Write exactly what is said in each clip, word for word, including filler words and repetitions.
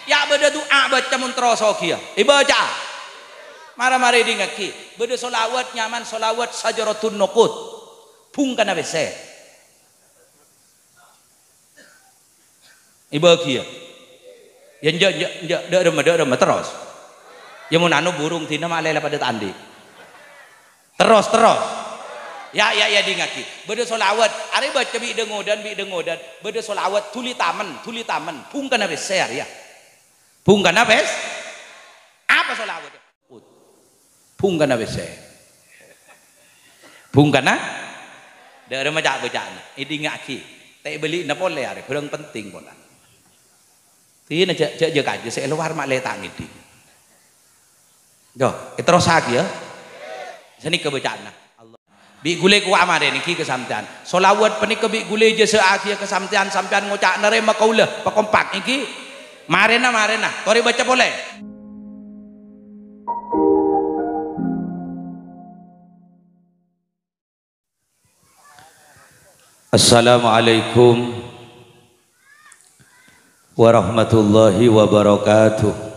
Ya' bâdâ du'a bâca mon terros oghiyâ. Èbâca'a. Mara-mara èdingngaghi. Bâdâ sholawat nyamana sholawat Sajaratun Nuqud. Bhungkana pèssè. Èbâgiyâ. Ya, enjâ', enjâ', enjâ', dâ' remma, dâ' remma, terros. Ya, mon anu burung dina malè la padâ ta' andi'. Terros, terros. Ya, ya, ya, dingngaghi. Bâdâ sholawat. Arè bâca bi' dângodan, bi' dângodan. Bâdâ sholawat, dhuli tamen, dhuli tamen. Bhungkana pèssè arèya. Bhungkana pèssè. Apa sholawat? Bhungkana pèssè. Bhungkana? Dâ' remma ca'-, bâca'na. Èdingngaghi. Ta' èbâli'na polè arè. Bhârâng penting polana. Dina jâ', jâ', jâ' kajâ sè è lowar ma' lè ta' ngèding. Yo, èterrossaghi, ya. Sanèka bâca'na. Allah. Bi' ghulâ kowa marèna èngghi ka sampèyan. Sholawat panèka bi' ghulâ jhâsa'aghiyâ ka sampèyan, sampèyan ngoca' narèma kaulâ, pakompak èngghi. Marèna, marèna, torè bâca polè. Assalamualaikum warahmatullahi wabarakatuh.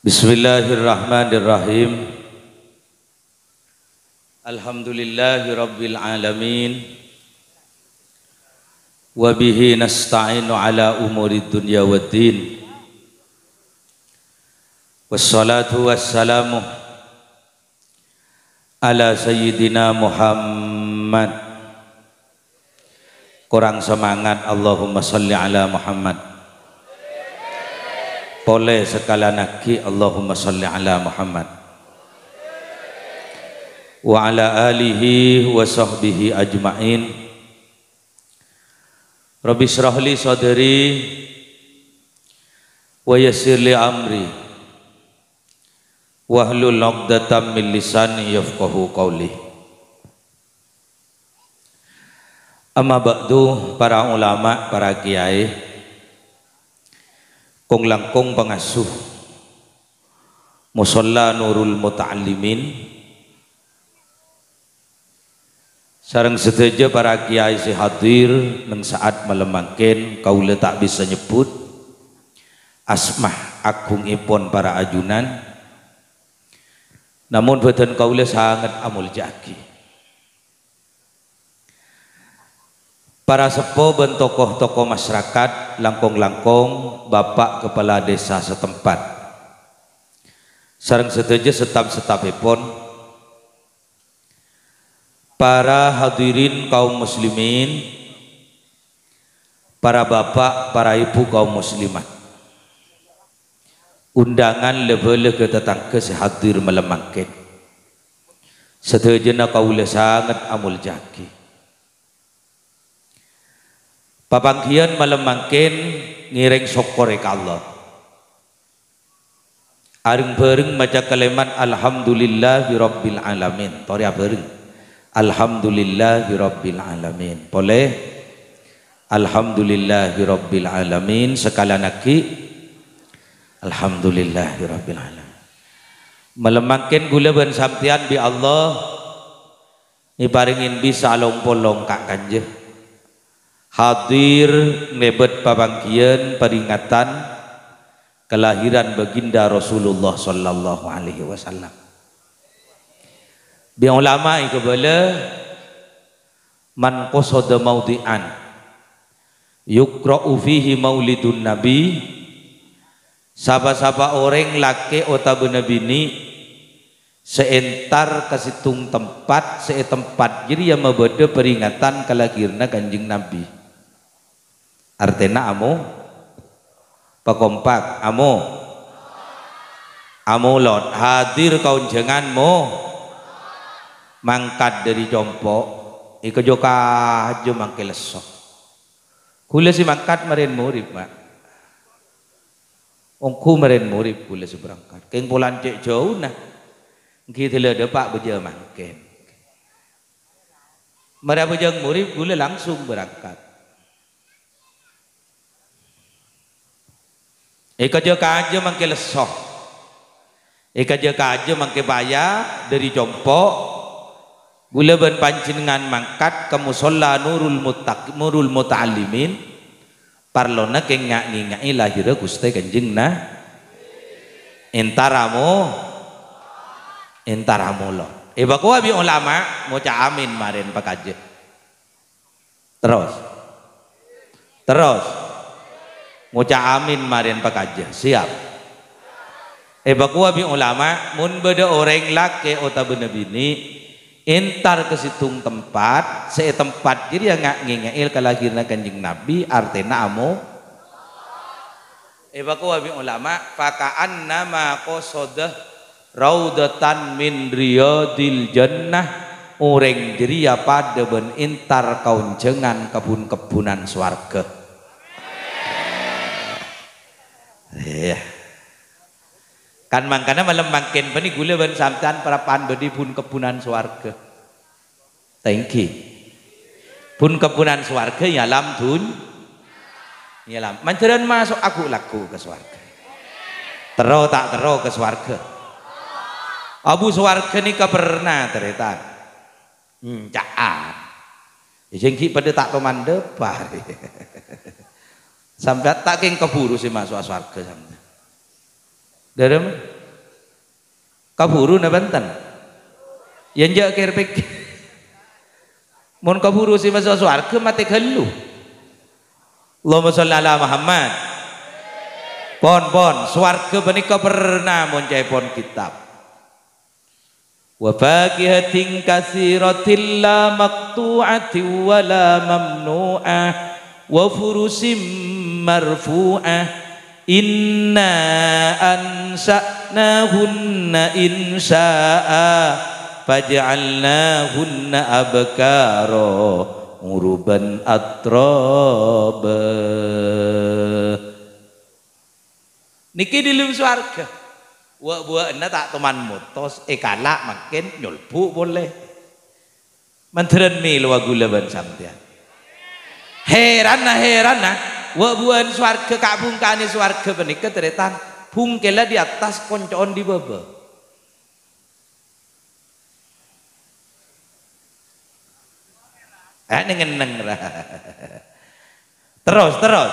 Bismillahirrahmanirrahim. Alhamdulillahirabbil alamin. Wa bihi nasta'inu ala umurid dunya waddin. Wassalatu wassalamu ala sayyidina Muhammad. Korang semangat, Allahumma shalli ala Muhammad. Polè sakalèyan aghi, Allahumma shalli ala Muhammad. Wa ala alihi wa sahbihi ajma'in. Rabbi shrah li sadri wa yassir li amri. Wahlul 'uqdatam min lisani yafqahu qauli. Amma ba'du, para ulama, para kiai, kong-langkong pangasuh Musholla Nurul Muta'allimin, sareng sadhâjâ para kiai sè hadir neng sa'at malem mangkèn, kaulâ ta' bisa nyebbhut asma agungèpon para ajunan, namong bhâdhân kaulâ sanget amoljâ'aghi. Para seppo bân tokoh-tokoh masyarakat, langkong-langkong Bapak Kepala Desa setempat, sareng sadhâjâ staf-stafèpon, para hadirin kaum muslimin, para bapak, para ibu kaum muslimat, undangan lè-bâlâ ka tatangghâ sè hadir malem mangkèn. Sadhâjâna kaulâ sanget amoljâ'aghi. Papangghiyân malem mangkèn ngèrèng sokkorè ka Allah. Areng-bhâreng maca kalèmat, "Alhamdulillahirabbil alamin." Torè abhâreng. "Alhamdulillahirabbil alamin." Polè. "Alhamdulillahirabbil alamin." Sakalèyan aghi. "Alhamdulillahirabbil alamin." Malem mangkèn ghulâ bân sampèyan bi' Allah èparèngè bisa long-polong ka-, kanja. Hadir ngèbât papangghiyân paringatan kalahiran Baginda Rasulullah sallallahu alaihi wasallam. Bi' ulama èkabâlâ, "Man qasada maudhi'an yuqra'u fihi maulidun nabi," sapa-sapa orèng lakè' otabâna binè' sè entar ka sèttong tempat, sè è tempat jârèya mabâdâ paringatan kalahiranna Kanjeng Nabi. Artèna amo-, pakompak, amo-, amolod, hadir ka onjhângan mo-, mangkat dâri compo', èkajhâ kajâ mangkè lesso. Ghulâ sè mangkat marèn morèb, Pak. Ongghu marèn morèb ghulâ sè berangkat. Kèng polana cè' jhâuna. Èngghi dâlâ dâpa' bâjâ mangkèn. Mara bâjâng morèb ghulâ langsung berangkat. Èkajhâ kajâ mangkè lesso. Èkajhâ kajâ mangkè paya dâri compo'. Ghulâ bân panjhennengngan mangkat ka musholla Nurul Muttaq-, Nurul Muta'allimin, parlona kèng nga'-ngènga'è lahèrra Ghustè Kanjeng Na-, entara mo-, entara molor. Èpakowa bi' ulama, ngoca' amin marèn pakajâ. Terros. Terros. Ngoca' amin marèn pakajâ. Siap. Èpakowa bi' ulama, mon bâdâ orèng lakè' otabâna binè', entar ka sèttong tempat, sè è tempat jârèya nga'-ngènga'è kalahèranna Kanjeng Nabbhi, artèna amo-, Èpakowa bi' ulama, "Faka'annama qasada raudhatan min riyadil jannah." Orèng jârèya padâ bân entar ka onjhângan kebbhun-kebbhunan sowarghâ. Iyâ. Kan mangkana malem mangkèn panè ghulâ bân sampèyan parappa'na bâdâ è bun-kebbhunan sowarghâ. Tèngghi. Bun-kebbhunan sowarghâ è alam dun-, è alam. Manjhârân maso' ghu'-lagghu' ka sowarghâ. Terro ta' terro ka sowarghâ? Abu sowarghâ nèka perna, tarètan. Enca'an. Iyâ, jhâ' ghi' padâ ta' toman dâpa'. Sampèyan ta' kèng kabhuru sè maso'a sowarghâ sampèyan. Dârem? Kabhuru napa enten? Iyâ, enjâ' kèr-pèkkèr. Mon kabhuru sè maso' sowarghâ, matè ghâllu. Allahumma sholli ala Muhammad. Pon, pon, sowarghâ panèka perna mon ca'èpon kitab. "Wa fakihatin katsiratin la maqtu'atin wa la mamnu'ah, wa furushim marfu'ah. Inna ansha'nahunna insha'a, faj'alnahunna abkara, uruban atraba." Nèkè è dâlem sowarghâ. Wa'-buwâ'ânna ta' toman motos, èkala' mangkèn nyolbu' polè. Mandhârân mèlowa ghulâ bân sampèyan. Hèranna, hèranna, wa'-buwâ'ân sowarghâ, ka'-bhungka'anna sowarghâ panèka, tarètan, bhungkella di attas, konco'on di bâbâ. Eh, neng-enneng ra. Terros, terros.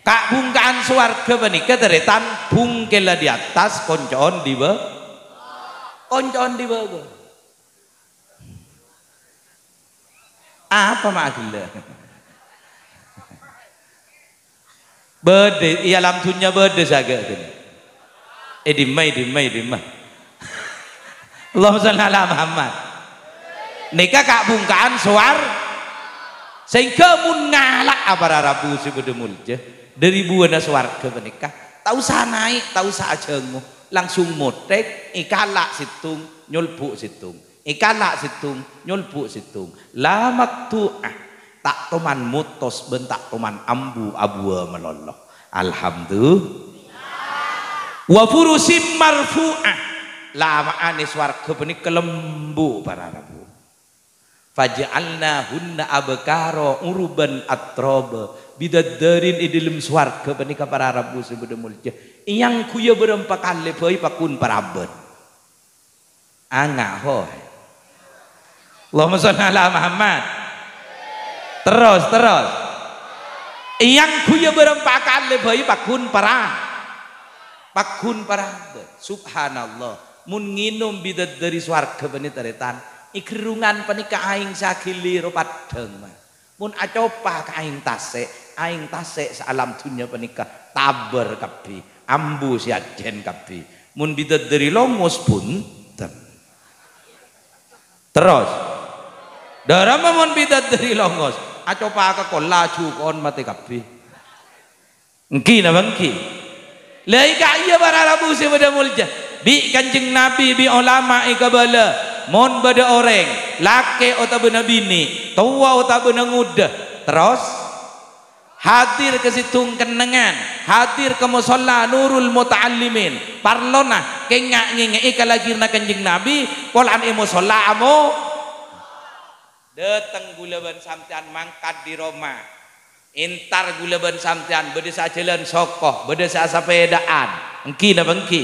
Ka'-bhungka'an sowarghâ panèka, tarètan, bhungkella di attas, konco'on di bâ-, konco'on di bâbâ. Apa ma' ghellâ'? Bâdâ, è alam dhunnya bâdâ saghâ' ghânèka. È dimma, è dimma, è dimma. Allahumma shalli ala Muhammad. Nèka ka'-bhungka'an sowar-, saèngghâ mon ngala'a para rabu sè bâdâ molja, dâri buwâna sowarghâ panèka, ta' osa naè', ta' osa ajhângo, langsung mothèk, èkala' sèttong, nyolbu' sèttong. Èkala' sèttong, nyolbu' sèttong. La maqtu'ah, ta' toman motos bân ta' toman ambu abuwâ malolo. Alhamdulillah. Wa furushim marfu'ah. Lama'anna sowarghâ panèka lembu' para rabu. "Faj'alnahunna abkara uruban atraba." Bidadari è dâlem sowarghâ panèka para rabu sè bâdâ molja. Èangghuya bârâmpa kalè bhâi pagghun parabân. Anga, ho. Allahumma shalli ala Muhammad. Terros, terros. Èangghuya bârâmpa kalè bhâi pagghun para-, pagghun parabân. Subhanallah. Mon ngènom bidadari sowarghâ bânnè tarètan, è ghârrungan panèka aèng saghili ro paddhâng, ma. Mon acopa ka aèng tasè', aèng tasè' saalam dhunnya panèka tabâr kabbhi, ambu sè ajhân kabbhi. Mon bidadari longos, bhunten. Terros, dârâmma mon bidadari longos, acopa ka kolla, jhuko'on matè kabbhi. Èngghi napa èngghi? La èka'iyâ para rabu sè padâ molja. Bi' Kanjeng Nabi, bi' olama èkabâlâ, mon bâdâ orèng, lakè' otabâna binè', towa otabâna ngodâ, terros hadir ka sèttong kennengngan, hadir ka mosolla Nurul Muta'allimin, parlona kèng nga'-ngèngè'è kalaghirânna Kanjeng Nabi, polana è mosolla amo-, Dâteng ghulâ bân sampèyan mangkat dâri roma. Entar ghulâ bân sampèyan bâdâ sè ajhâlân soko, bâdâ sè asapèdaan. Èngghi napa èngghi?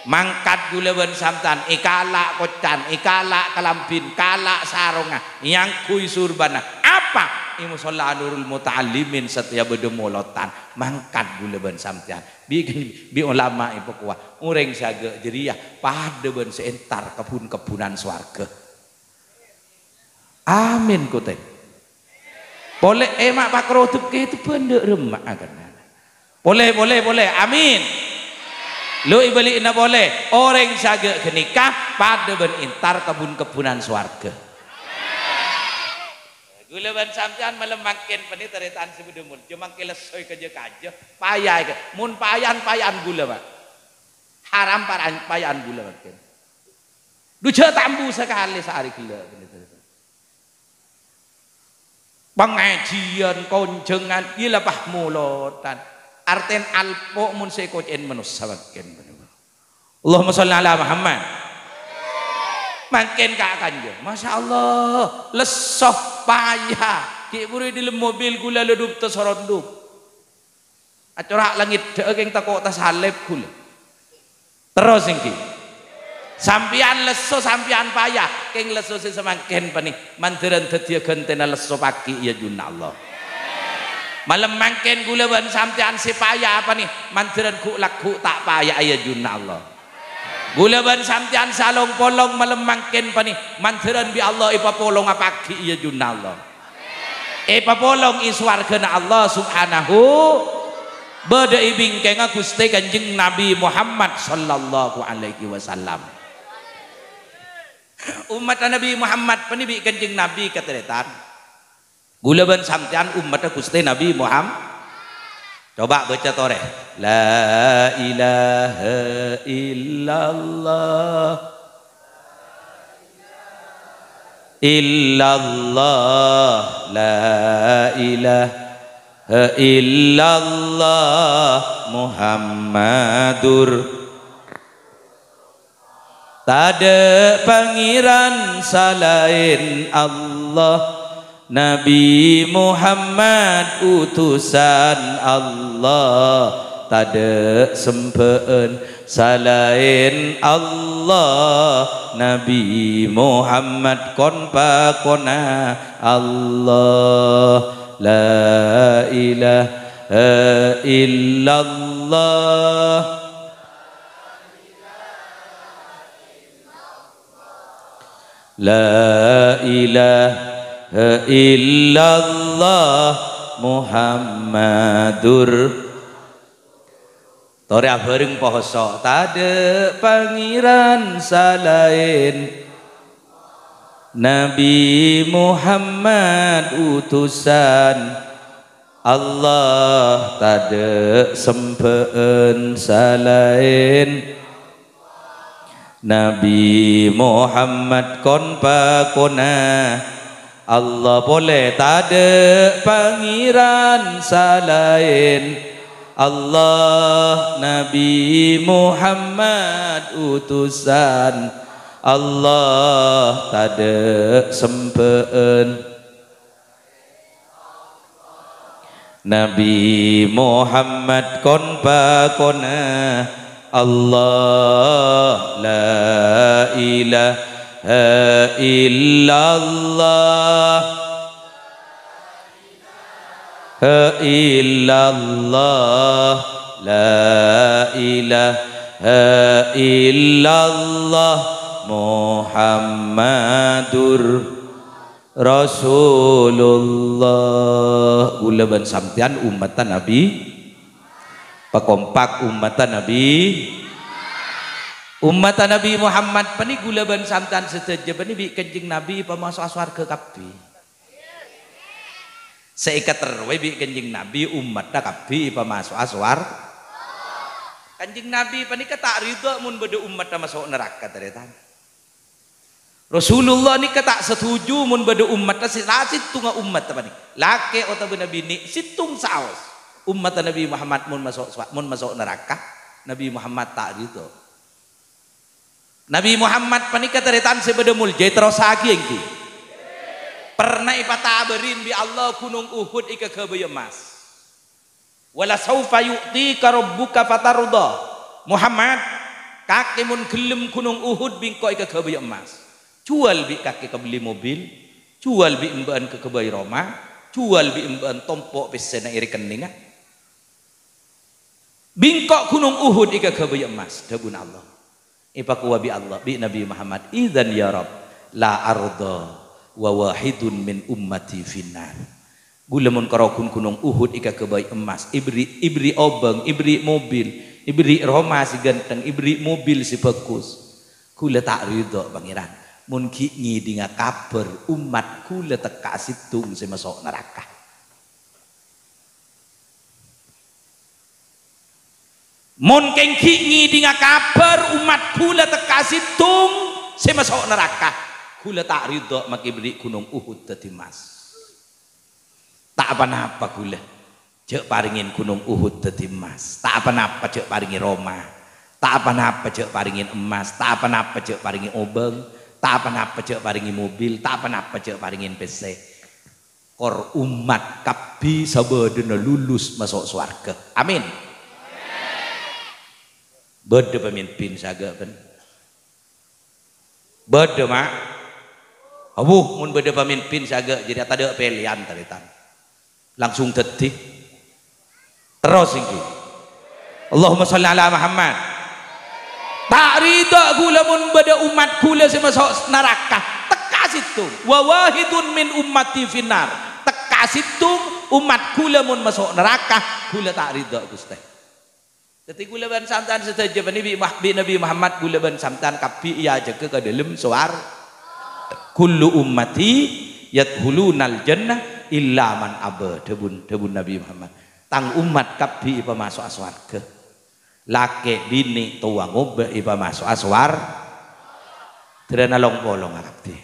Mangkat ghulâ bân sampèyan, èkala' kocca'an, èkala' kalambhina, kala' sarongnga, èangghuy surbana. Apa? È mosolla Nurul Muta'allimin satèya bâdâ molodhân. Mangkat ghulâ bân sampèyan. Bi', bi' ulama èpakowa, orèng sè aghâ' jârèya padâ bân sè entar ka bun-kebbhunan sowarghâ. Amin, kote. Polè, eh, ma' pakrodup kèto bân dâ' remma'a kan. Polè, polè, polè. Amin. Lo èbâli'na polè. Orèng sè aghâ' ghânèka padâ bân entar ka bun-kebbhunan sowarghâ. Ghulâ bân sampèyan malem mangkèn panè tarètan sè bâdâ molja mangkèn lesso èkajâ-kajâ. Paya èka-, mon paya'an, paya'an ghulâ, Pak. Haram para-, paya'an ghulâ mangkèn. Dhu jhâ' tambu sakalè saarè ghellâ'. Pangajiyân, konjhângan, iyâ la pas molodhân. Artèna alpo' mon sè èkocè'è manossa mangkèn. Allahumma sholli ala Muhammad. Mangkèn ka-, kanjâ. Masya Allah, lesso, paya. Ghi' bhuru è dâlem mobil ghulâ la dupta sorondup. Acora' la ngèddhâ'â kèng tako' tasalèp ghulâ. Terros ènggi. Sampèyan lesso, sampèyan paya, kèng lesso sè samangkèn panè, mandhârân dhâddhiyâ ghântèna lesso paghi' è ajunna Allah. Malem mangkèn ghulâ bân sampèyan sè paya panè, mandhârân ghu'-lagghu' ta' paya'a è ajunna Allah. Ghulâ bân sampèyan sè along-polong malem mangkèn panè, mandhârân bi' Allah èpapolonga paghi' è ajunna Allah. Èpapolong è sowarghâna Allah Subhanahu, bâdâ è bingkèngnga Ghustè Kanjeng Nabi Muhammad sallallahu alaihi wasallam. Ommatta Nabi Muhammad panè bi' Kanjeng Nabi katarètan. Ghulâ bân sampèyan ommatta Ghustè Nabi Muhammad. Coba bâca torè. La ilaha illallah. Illallah, la ilaha illallah Muhammadur. Tadâ' pangèran salaèn Allah. Nabi Muhammad utusan Allah, tadâ' sembhâ'ân salaèn Allah. Nabi Muhammad kon-pakonna Allah. La ilaha illallah. La ilaha illallah Muhammadur. Torè abhâreng poso, tadâ' pangèran salaèn Nabi Muhammad utusan Allah, tadâ' sembhâ'ân salaèn Nabi Muhammad kon-pakonna Allah polè, tadâ' pangèran salaèn Allah. Nabi Muhammad utusan Allah, tadâ' sembhâ'ân Nabi Muhammad kon-pakonna Allah. La ilaha illallah. Ha illallah. La ilaha illallah Muhammadur Rasulullah. Ghulâ bân sampèyan ommatta Nabi. Pakompak ommatta Nabi. Ommatta Nabi Muhammad panè ghulâ bân sampèyan sadhâjâ panè bi' Kanjeng Nabi èpamaso'a sowarghâ kabbhi. Sè èkaterrowè bi' Kanjeng Nabi ommatta kabbhi èpamaso'a sowar-, Kanjeng Nabi panèka ta' ridha mon bâdâ ommatta maso' naraka, tarètan. Rasulullah nèka ta' setuju mon bâdâ ommatta sè la sèttonga ommatta panè, lakè' otabâna binè' sèttong saos. Ommatta Nabi Muhammad mon maso', mon maso' naraka, Nabi Muhammad ta' ridho. Nabi Muhammad panèka tarètan sè bâdâ molja, terrossaghi ènggi. Pernah èpatabâri bi' Allah Ghunong Uhud èkaghâbây emmas. "Wala saufa yu'tika rabbuka fatardha." Muhammad, Kakè mon ghellem Ghunong Uhud bi' engko' èkaghâbâyâ emmas. Juwâl bi' kakè kabelli mobil, juwâl bi' embâ'ân kaghâbây roma, juwâl bi' embâ'ân tompo' pèssèna è rekenningnga. Bi' engko' Ghunong Uhud èkaghâbâyâ emmas, dhâbuna Allah. Èpakowa bi' Allah, bi' Nabi Muhammad, "Idzan ya Rabb, la arda wa wahidun min ummati finnar." Ghulâ mon karoghun Ghunong Uhud èkaghâbây emmas, èberri', èberri' obâng, èberri' mobil, èberri' roma sè ghântheng, èberri' mobil sè bhâghus. Ghulâ ta' ridha, Pangèran, mon ghi' ngèdhinga kabhâr ommat ghulâ tekka'a sèttong sè maso' naraka. Mon kèng ghi' ngèdhinga kabhâr ommat ghulâ tekka'a sèttong sè maso' naraka, ghulâ ta' ridha makè èberri' Ghunong Uhud dhâddhi emmas. Ta' pa-napa ghulâ, jhâ' parèngè Ghunong Uhud dhâddhi emmas. Ta' pa-napa jhâ' parèngè roma. Ta' pa-napa jhâ' parèngè emmas. Ta' pa-napa jhâ' parèngè obâng. Ta' pa-napa jhâ' parèngè mobil. Ta' pa-napa jhâ' parèngè pèssè. Kor ommat kabbhi sabâdâna lulus maso' sowarghâ. Amin. Bâdâ pamimpin sè aghâ', bân? Bâdâ, Ma'? Abu, mon bâdâ pamimpin sè aghâ' jârèya tadâ' pèlèyan, tarètan. Langsung dhâddhi. Terros ènggi. Allahumma shalli ala Muhammad. Ta' ridha ghulâ mon bâdâ ommat ghulâ sè maso' naraka. Tekka'a sèttong. Wa wahidun min ummati finnar. Tekka'a sèttong ommat ghulâ mon maso' naraka, ghulâ ta' ridha, Ghustè. Dhâddhi ghulâ bân sampèyan sadhâjâ panè bi' Muh-, bi' Nabi Muhammad ghulâ bân sampèyan kabbhi èajâgâ ka dâlem sowar-, "Kullu ummati yadkhulunal jannah illa man aba," dhâbun, dhâbun Nabi Muhammad. "Tang ommat kabbhi èpamaso'a sowarghâ. Lakè', binè', towa, ngobâ èpamaso'a sowar-," Dhârâna long-polonga kabbhi.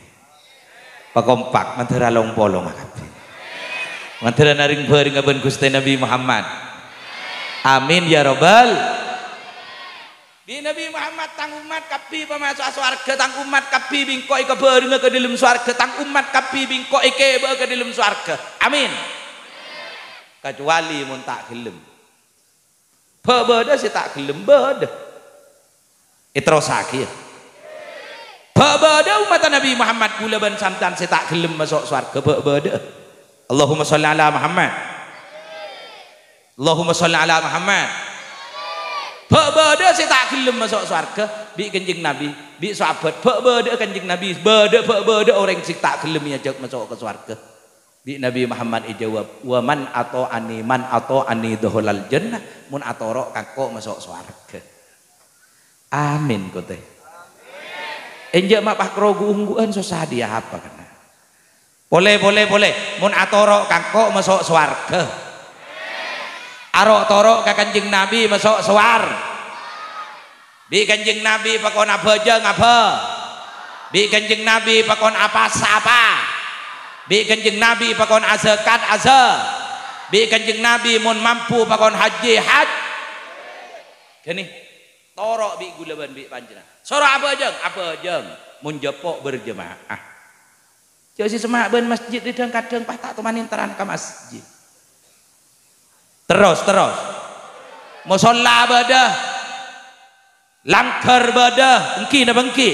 Pakompak, mandhârâ long-polonga kabbhi. Mandhârâna rèng-bhârèngnga bân Ghustè Nabi Muhammad. Amin ya rabbal. Bi' Nabi Muhammad, "Tang ommat kabbhi pamaso'a sowarghâ, tang ommat kabbhi bi' engko' èkabhârengngâ ka dâlem sowarghâ, tang ommat kabbhi bi' engko' èkèbâ'â ka dâlem sowarghâ." Amin. Kacuali mon ta' ghellem. Bâ-, bâdâ sè ta' ghellem, bâdâ. Èterrossaghi, yâ. Bâ-, bâdâ ommatta Nabi Muhammad, ghulâ bân sampèyan sè ta' ghellem maso' sowarghâ, bâ-, bâdâ. Allahumma shalli ala Muhammad. Allahumma shalli ala Muhammad. Bâ-, bâdâ sè ta' ghellem maso' sowarghâ, bi' Kanjeng Nabi, bi' sahabat, bâ-, bâdâ Kanjeng Nabi, bâdâ, bâ-, bâdâ orèng sè ta' ghellem èajhâk maso' ka sowarghâ. Bi' Nabi Muhammad èjâwâb, "Wa man ata'ani, man ata'ani dakhalal jannah," mon atoro' ka engko' maso' sowarghâ. Amin, kote. Enjâ' ma' pas karo gu-onggu'an sossa dhiyâ apa kèna. Polè, polè, polè. Mon atoro' ka engko' maso' sowarghâ. Aro'-toro' ka Kanjeng Nabi maso' sowar. Bi' Kanjeng Nabi pakon abhâjâng, abhâ. Bi' Kanjeng Nabi pakon apasa, apa. Bi' Kanjeng Nabi pakon azakat, azâ. Bi' Kanjeng Nabi mon mampu pakon hajji, haj-, ghâni. Toro' bi' ghulâ bân bi' panjhennengngan. Soro abhâjâng, abhâjâng. Mon jhâpo' berjemaah. Jhâ' sè semma' bân masjid dhâng-kadhâng pas ta' toman èntaran ka masjid. Terros, terros. Mosolla bâdâ. Langghâr bâdâ. Èngghi napa èngghi?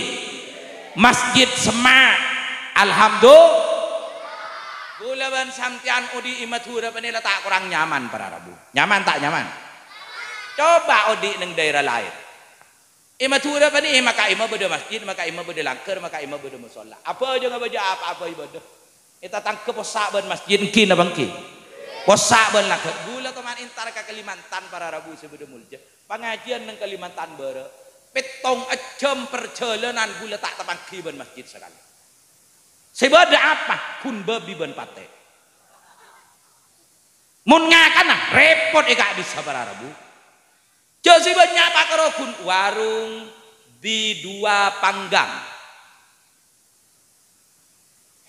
Masjid semma'. Alhamdulillah. Ghulâ bân sampèyan odi' è Madhurâ panè la ta' korang nyaman, para rabu. Nyaman ta' nyaman? Coba odi' neng daerah laèn. È Madhurâ panè, è ma-ka'imma bâdâ masjid, ma-ka'imma bâdâ langghâr, ma-ka'imma bâdâ mosolla. Abhâjâng abhâjâ apa, apa ibadah. È tatangghâ possa' bân masjid, èngghi napa èngghi? Possa' bân langghâr. Ghulâ toman èntar ka Kalimantan, para rabu sè bâdâ molja. Pangajiyân neng Kalimantan bârâ'. Pèttong jhâm parjhâlânan ghulâ ta' tapangghi bân masjid sakalè. Sè bâdâ apa? Ghun bâbi bân patè'. Mon ngakana, rèpot è ka'dissa, para rabu. Jhâ' sè bânnya' pakaro ghun warung B dua Panggang.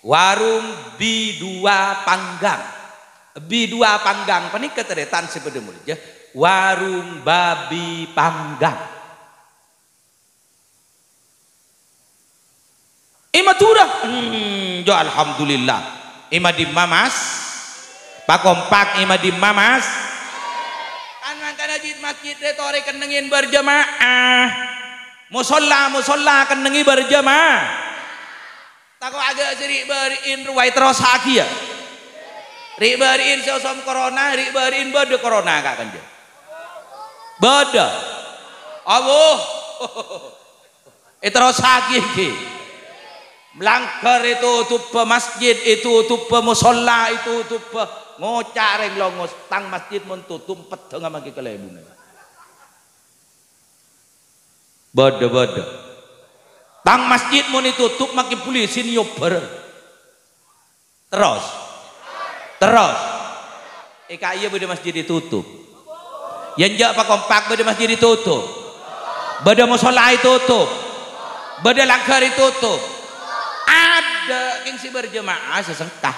Warung B dua Panggang. B dua Panggang panèka tarètan sè padâ molja, warung babi panggang. È Madhurâ, hmm, ya alhamdulillah. È ma dimma, Mas? Pakompak, è ma dimma, Mas? Kan mangkana jit masjid rè torè kennengngè berjemaah. Mosolla-mosolla kennengngè berjamaah. Tako' aghâ' sè ri'-bâri'in rowa èterrossaghiyâ. Ri'-bâri'in sè osom corona, ri'-bâri'in bâdâ corona, Ka' Kanjeng. Bâdâ. Allah. Èterrossaghiyâ ghi. Langghâr ètotobhâ, masjid ètotobhâ, mosolla ètotobhâ. Ngoca' rèng longos, "Tang masjid mon totop, peddhângnga mangkè kalèbunna." Bâdâ-bâdâ. Tang masjid mon ètotop, mangkè polisi nèyobhâr. Terros. Terros. È ka'iyâ bâdâ masjid ètotop. Yâ enjâ' pakompak bâdâ masjid ètotop. Bâdâ mosolla ètotop. Bâdâ langghâr ètotop. Adâ' kèng sè berjamaah sè sengka.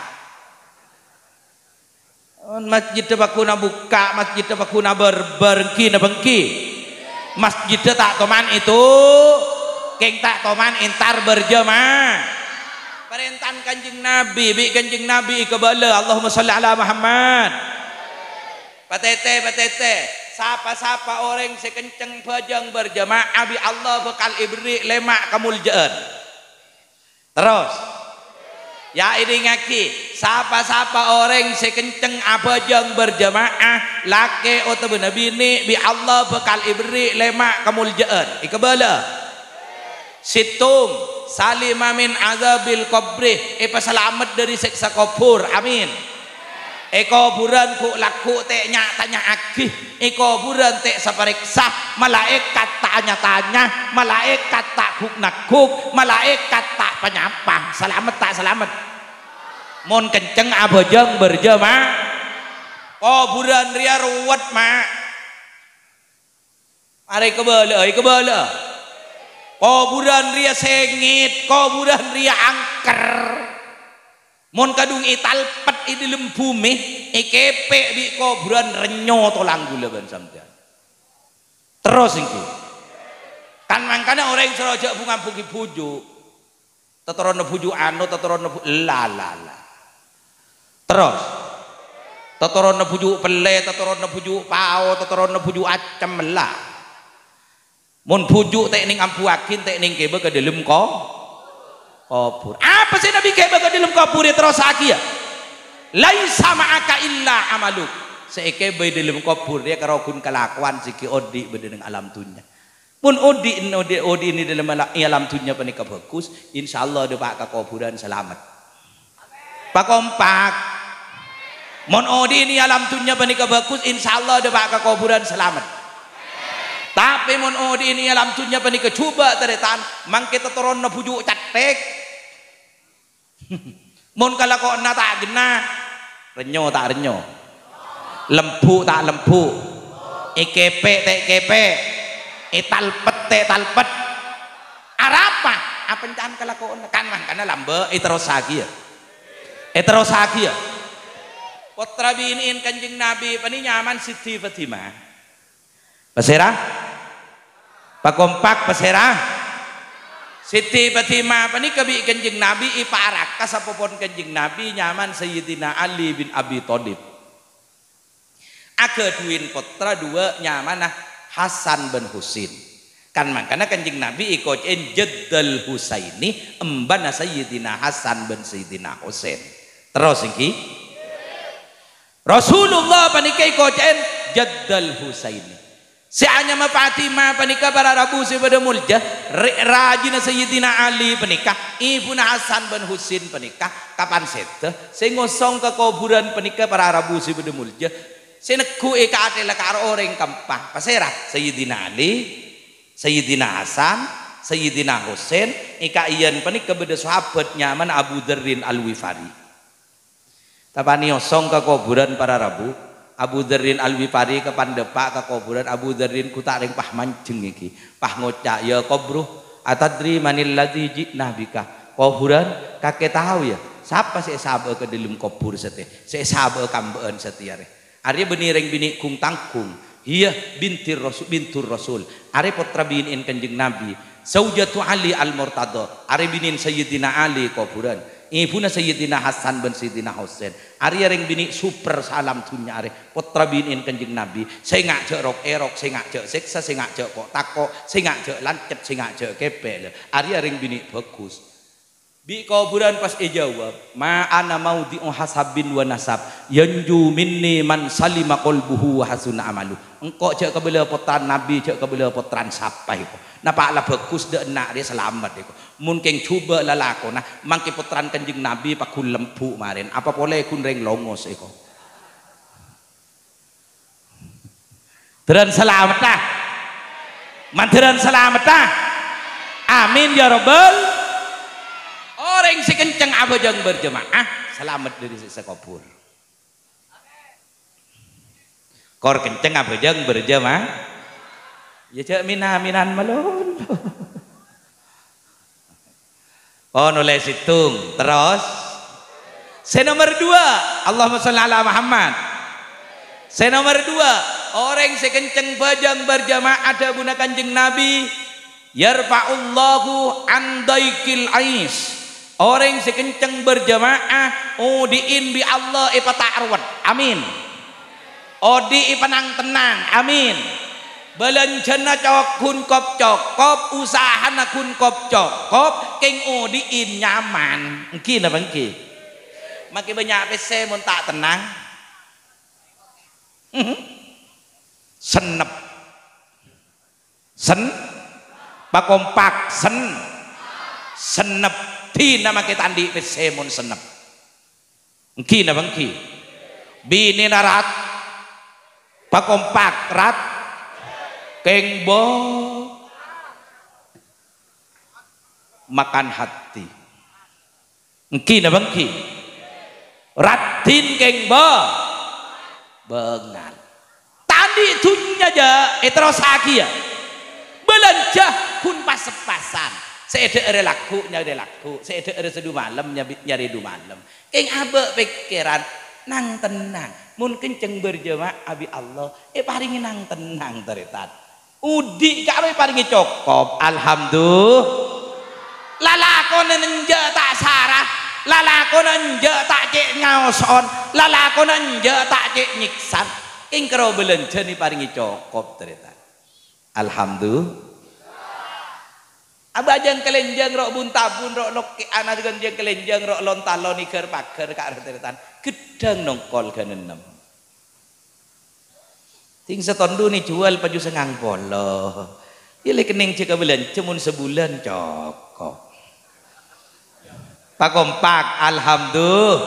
Masjiddhâ pagghun abukka', masjiddhâ pagghun abârbâr, èngghi napa èngghi? Masjiddhâ ta' toman èto, kèng ta' toman entar berjamaah. Parènta'an Kanjeng Nabi, bi' Kanjeng Nabi èkabâlâ, Allahumma shalli ala Muhammad. Patètè, patètè, sapa-sapa orèng sè kenceng bhâjâng berjamaah, bi' Allah bhâkal èberri' lèma' kamoljâ'ân. Terros, yâ èdingngaghi, sapa-sapa orèng sè kenceng abhâjâng berjamaah, lakè' otabâna binè', bi' Allah bhâkal èberri' lèma' kamoljâ'ân. Èkabâlâ. Sèttong, salima min adzabil qabri, èpasalamet dâri sèksa kobhur. Amin. È kobhurân ghu'-lagghu' ta' nya'-tanya'aghi, è kobhurân ta' saparèksa, malaèkat ta' nya-tanya, malaèkat ta' ghu'-nagghuk, malaèkat ta' panyapa. Salamet ta' salamet? Mon kenceng abhâjâng berjamaah. Kobhurân rèya ruwet, Ma'. Arè kabâlâ'â, èkabâlâ'â. Kobhurân rèya sèngèt, kobhurân rèya angker. Mon kadhung ètalpet è dâlem bhumè, èkèpè' bi' kobhurân, rènyo tolang ghulâ bân sampèyan. Terros èngghi. Kan mangkana orèng soro jhâ' bhung-ambhungè bhuju'. Tatoronanna bhuju' ano, tatoronanna bhu-, la, la, la. Terros. Tatoronanna bhuju' pellè, tatoronanna bhuju' pao, tatoronanna bhuju' accem, la. Mon bhuju' ta' nèng ambuwâghi, ta' nèng kèbâ ka dâlem ko-, kobhur. Apa sè Nabi kèbâ ka dâlem kobhur, èterrossaghiyâ? "Laisa ma'aka illa amaluk." Sè èkèbâ è dâlem kobhur rèya karo ghun kalakowan sè ghi' odi' bâdâ nèng alam dhunnya. Mon odi', odi', odi' è dâlem ala-, è alam dhunnya panèka bhâghus, insyaallah dâpa' ka kobhurân salamet. Pakompak. Mon odi' è alam dhunnya panèka bhâghus, insyaallah dâpa' ka kobhurân salamet. Tapè mon odi' è alam dhunnya panèka jhubâ' tarètan, mangkè tatoronanna bhuju' cèthèk. Mon kalakowanna ta' ghenna, rènyo ta' rènyo? Lembhu' ta' lembhu'? Èkèpè' ta' èkèpè'? Ètalpet ta' ètalpet? Arapa? Apa ènca'an kalakowanna? Kan mangkana lambâ' èterrossaghiyâ. Èterrossaghiyâ. Pottra binè'èn Kanjeng Nabi panè nyamana Siti Fatimah. Pasèra? Pakompak, pasèra? Siti Fatimah panèka bi' Kanjeng Nabi èpaaraka sapopon Kanjeng Nabi nyamana Sayyidina Ali bin Abi Thalib. Aghâdhuwin pottra duwâ' nyamana Hasan bân Husin. Kan mangkana Kanjeng Nabi èkoca'è Jaddal Husaini, embana Sayyidina Hasan bân Sayyidina Husain. Terros èngghi? Rasulullah panèka èkoca'è Jaddal Husaini. Sè anyama Fatimah panèka para rabu sè bâdâ molja, rè-, rajina Sayyidina Ali panèka, èbhuna Hasan bân Husin panèka, kapan sèdhâ, sè ngosong ka kobhurân panèka para rabu sè bâdâ molja, sè neggu' è kaaḍâ'na karo orèng kaempa. Pasèra? Sayyidina Ali, Sayyidina Hasan, Sayyidina Husain, è ka'iyân panèka bâdâ sahabat nyamana Abu Dzarrin Al-Wifari. Tapa'na èosong ka kobhurân para rabu, Abu Dzarrin Al-Wifari kapan ḍâpa' ka kobhurân, Abu Dzarrin ghu ta' rèng pas manjheng èngghi. Pas ngoca', "Ya qabru, atadri manilladzi ji'na bika?" Kobhurân, kakè tao, ya, sapa sè èsabâ'â ka ḍâlem kobhur satèya, sè èsabâ'â ka embâ'ân satèya rè? Arèya bânnè rèng binè' ghung-tangghung. Hiya bintir Rasul, bintur Rasul. Arèya pottra binè'èn Kanjeng Nabi. Zaujatu Ali Al-Murtadha. Arèya binè'èn Sayyidina Ali kobhurân. Ebhuna Sayyidina Hasan bân Sayyidina Husain. Arèya rèng binè' super saalam dhunnya arè. Pottra binè'na Kanjeng Nabi. Sènga' jhâ' rok-èrok, sènga' jhâ' sèksa, sènga' jhâ' ko'-tako', sènga' jhâ' lancet, sènga' jhâ' kèpè'. Lha, arèya rèng binè' bhâghus. Bi' kobhurân pas èjâwâb, "Ma ana maudhi'u hasabin wa nasab, yanju minni man salima qalbuhu wa hasuna amalu." Engko' jhâ' kabâlâ pottrana Nabi, jhâ' kabâlâ pottrana sapa èko. Napa' la bhâghus dâ' enna' rè salamet èko. Mon kèng jhubâ' lalakonna, mangkè pottrana Kanjeng Nabi pagghun lembhu' marèn, apa polè ghun rèng longos èko. Dhârân salametta. Mandhârân salametta. Amin ya rabbal. Orèng sè kenceng abhâjâng berjamaah, salamet dâri siksa kobhur. Kor kenceng abhâjâng berjamaah. Ya jhâ' min-aminan malolo. Pon ollè sèttong. Terros, sè nomer duwâ', Allahumma shalli ala Muhammad. Sè nomer duwâ', orèng sè kenceng bhâjâng berjamaah dhâbuna Kanjeng Nabi, "Yarfa'ullahu an dhaiqil ais." Orèng sè kenceng berjamaah, odi'in bi' Allah èpata'arowet. Amin. Odi' èpanang-tennang. Amin. Bâlânjhâna cok-, ghun kop-cokop, usahana ghun kop-cokop, kèng odi'in nyaman. Èngghi napa èngghi? Makè bânnya' pèssè mon ta' tennang. Sennep. Sen-, pakompak, sen-, sennep. Dinah makè ta' andi' pèssè mon sennep. Èngghi napa èngghi? Binèna rat, pakompak, rat, kèng bo-, makan hati. Èngghi napa èngghi? Raddhin kèng bâ-, bângal. Ta' andi' dhunnya, jâ', èterrossaghiyâ. Bâlânjhâ ghun pas-seppasan. Sè èdhâ'ârâ lagghu' nyarè lagghu', sè èdhâ'ârâ sè dumalem nyabi-, nyarè dumalem. Kèng abâ' pèkkèran, nang-tennang. Mon kenceng berjamaah bi' Allah, èparèngè nang-tennang, tarètan. Odi' karo èparèngè cokop. Alhamdulillah. Lalakonna enjâ' ta' sara, lalakonna enjâ' ta' cè' ngaoson, lalakonna enjâ' ta' cè' nyèksan. Kèng karo bâlânjhâna èparèngè cokop, tarètan. Alhamdulillah. Abhâjâng kalènjhâng ro' bun-tabun, ro' lokkè'an, abhâjâng kalènjhâng ro' lon-talon, èghâr-paghâr, ka' tarètan. Ghedhâng nongkol ghân ennem. Sèng sèttong dhunnya èjhuwâl paju sangang polo. Iyâ lè kennèng jhâ' kabâlânjhâ mon sabulân cokop. Pakompak, alhamdulillah.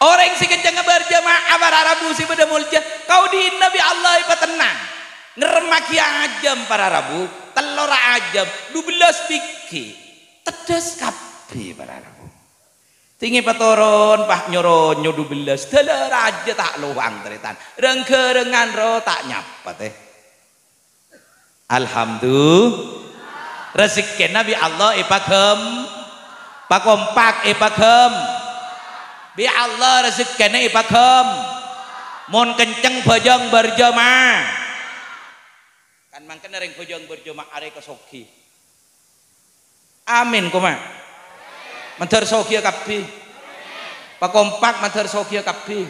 Orèng sè kenceng berjamaah para rabu sè bâdâ molja, kaodi'na bi' Allah èpatennang. Ngerremmaghi ajâm para rabu, tellorra ajâm, dubellâs bighi. Teddhâs kabbhi para rabu. Tèngè patoron, pa' nyo-ronyo dubellâs, dâlâ rajâ ta' lowang, tarètan. Reng-ghârângan ro ta' nyapa, tè. Alhamdulillah. Rezekkèna bi' Allah èpaghem-, pakompak èpaghem-, bi' Allah rezekkèna èpaghem-, mon kenceng bhâjâng berjamaah. Kan mangkana rèng bhâjâng berjamaah arè kasogi. Amin, koma. Mandhâr soghiyâ kabbhi. Pakompak mandhâr soghiyâ kabbhi.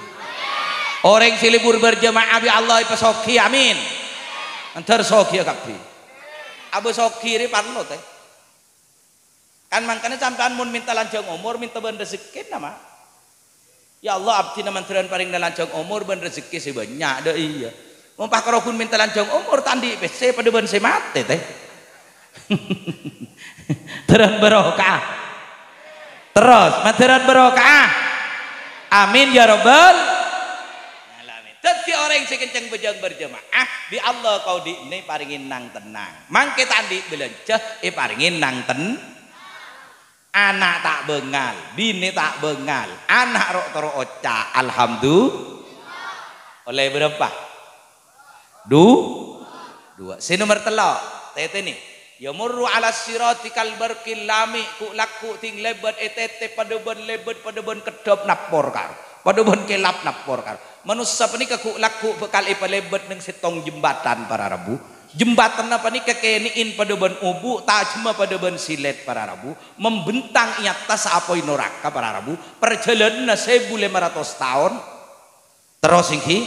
Orèng sè lebur berjamaah bi' Allah èpasoghi, amin. Mandhâr soghiyâ kabbhi. Abâ sogi rè parlo, tè. Kan mangkana sampèyan mon mènta lanjhâng omor, mènta bân rezekkèna, ma. Ya Allah, abdhina mandhârân parèngana lanjhâng omor bân rezekkè sè bânnya', dâ' iyâ. Mon pas karo ghun mènta lanjhâng omor, ta' andi' pèssè padâ bân sè matè, tè. Dhârân barokah. Terros, mandhârân barokah. Amin ya rabbal alamin. Dhâddhi orèng sè kenceng bhâjâng berjamaah, bi' Allah kaodi'na èparèngè nang-tennang. Mangkè ta' andi' bâlânjhâ, èparèngè nang-ten-, Ana' ta' bângal, binè ta' bângal, ana' ro'-toro' oca', "Alhamdulillah." Ollè bârâmpa? Du-, duwâ'. Sè nomer tello', tètènè. "Yamurru 'alas sirati kal barqil lami'," ghu'-lagghu' dhing lèbât ètètè padâ bân lèbât padâ bân keddhâp nappor karo. Padâ bân kèlap nappor karo. Manossa panèka ghu'-lagghu' bhâkal èpalèbât neng sèttong jembatan para rabu. Jembatanna panèka kènè'èn padâ bân obu', tajemma padâ bân silèt, para rabu, membentang è attas apoy noraka, para rabu, parjhâlânanna sèbu lèma ratos taon. Terros èngghi,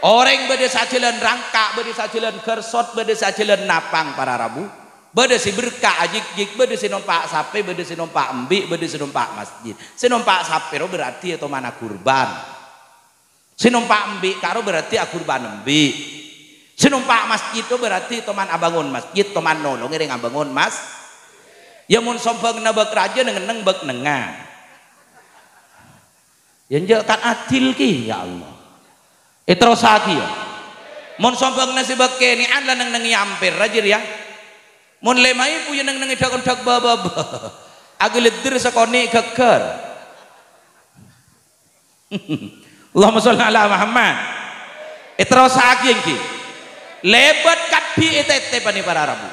orèng bâdâ sajhâlân rangka', bâdâ sajhâlân gârsot, bâdâ sajhâlân napang, para rabu. Bâdâ sè berka' ajhikjhik, bâdâ sè nompa' sapè, bâdâ sè nompa' embi', bâdâ sè nompa' masjid. Sè nompa' sapè ro berarti è tomana kurban. Sè nompa' embi' karo berarti akurban embi'. Sè nompa' masjid ro berarti toman abângon masjid, toman nolongè rèng abângon mas-, ya, mon sombhângnga bâk rajâ, neng-enneng bâk nengnga. Ya, enjâ' kan adil kèya, ya Allah. Èterrossaghi, ya. Mon sombhângnga sè bâk kènè'an la neng-ennengngè ampèr rajâ rèya. Mon lèma èbu ya neng-ennengngè dhâk-onḍhâk bâ-bâbâ. Aghâlèddhâr sakonè' ghâgghâr. Allahumma sholli ala Muhammad. Èterrossaghi èngghi. Lèbât kabbhi è tètè panè para rabu.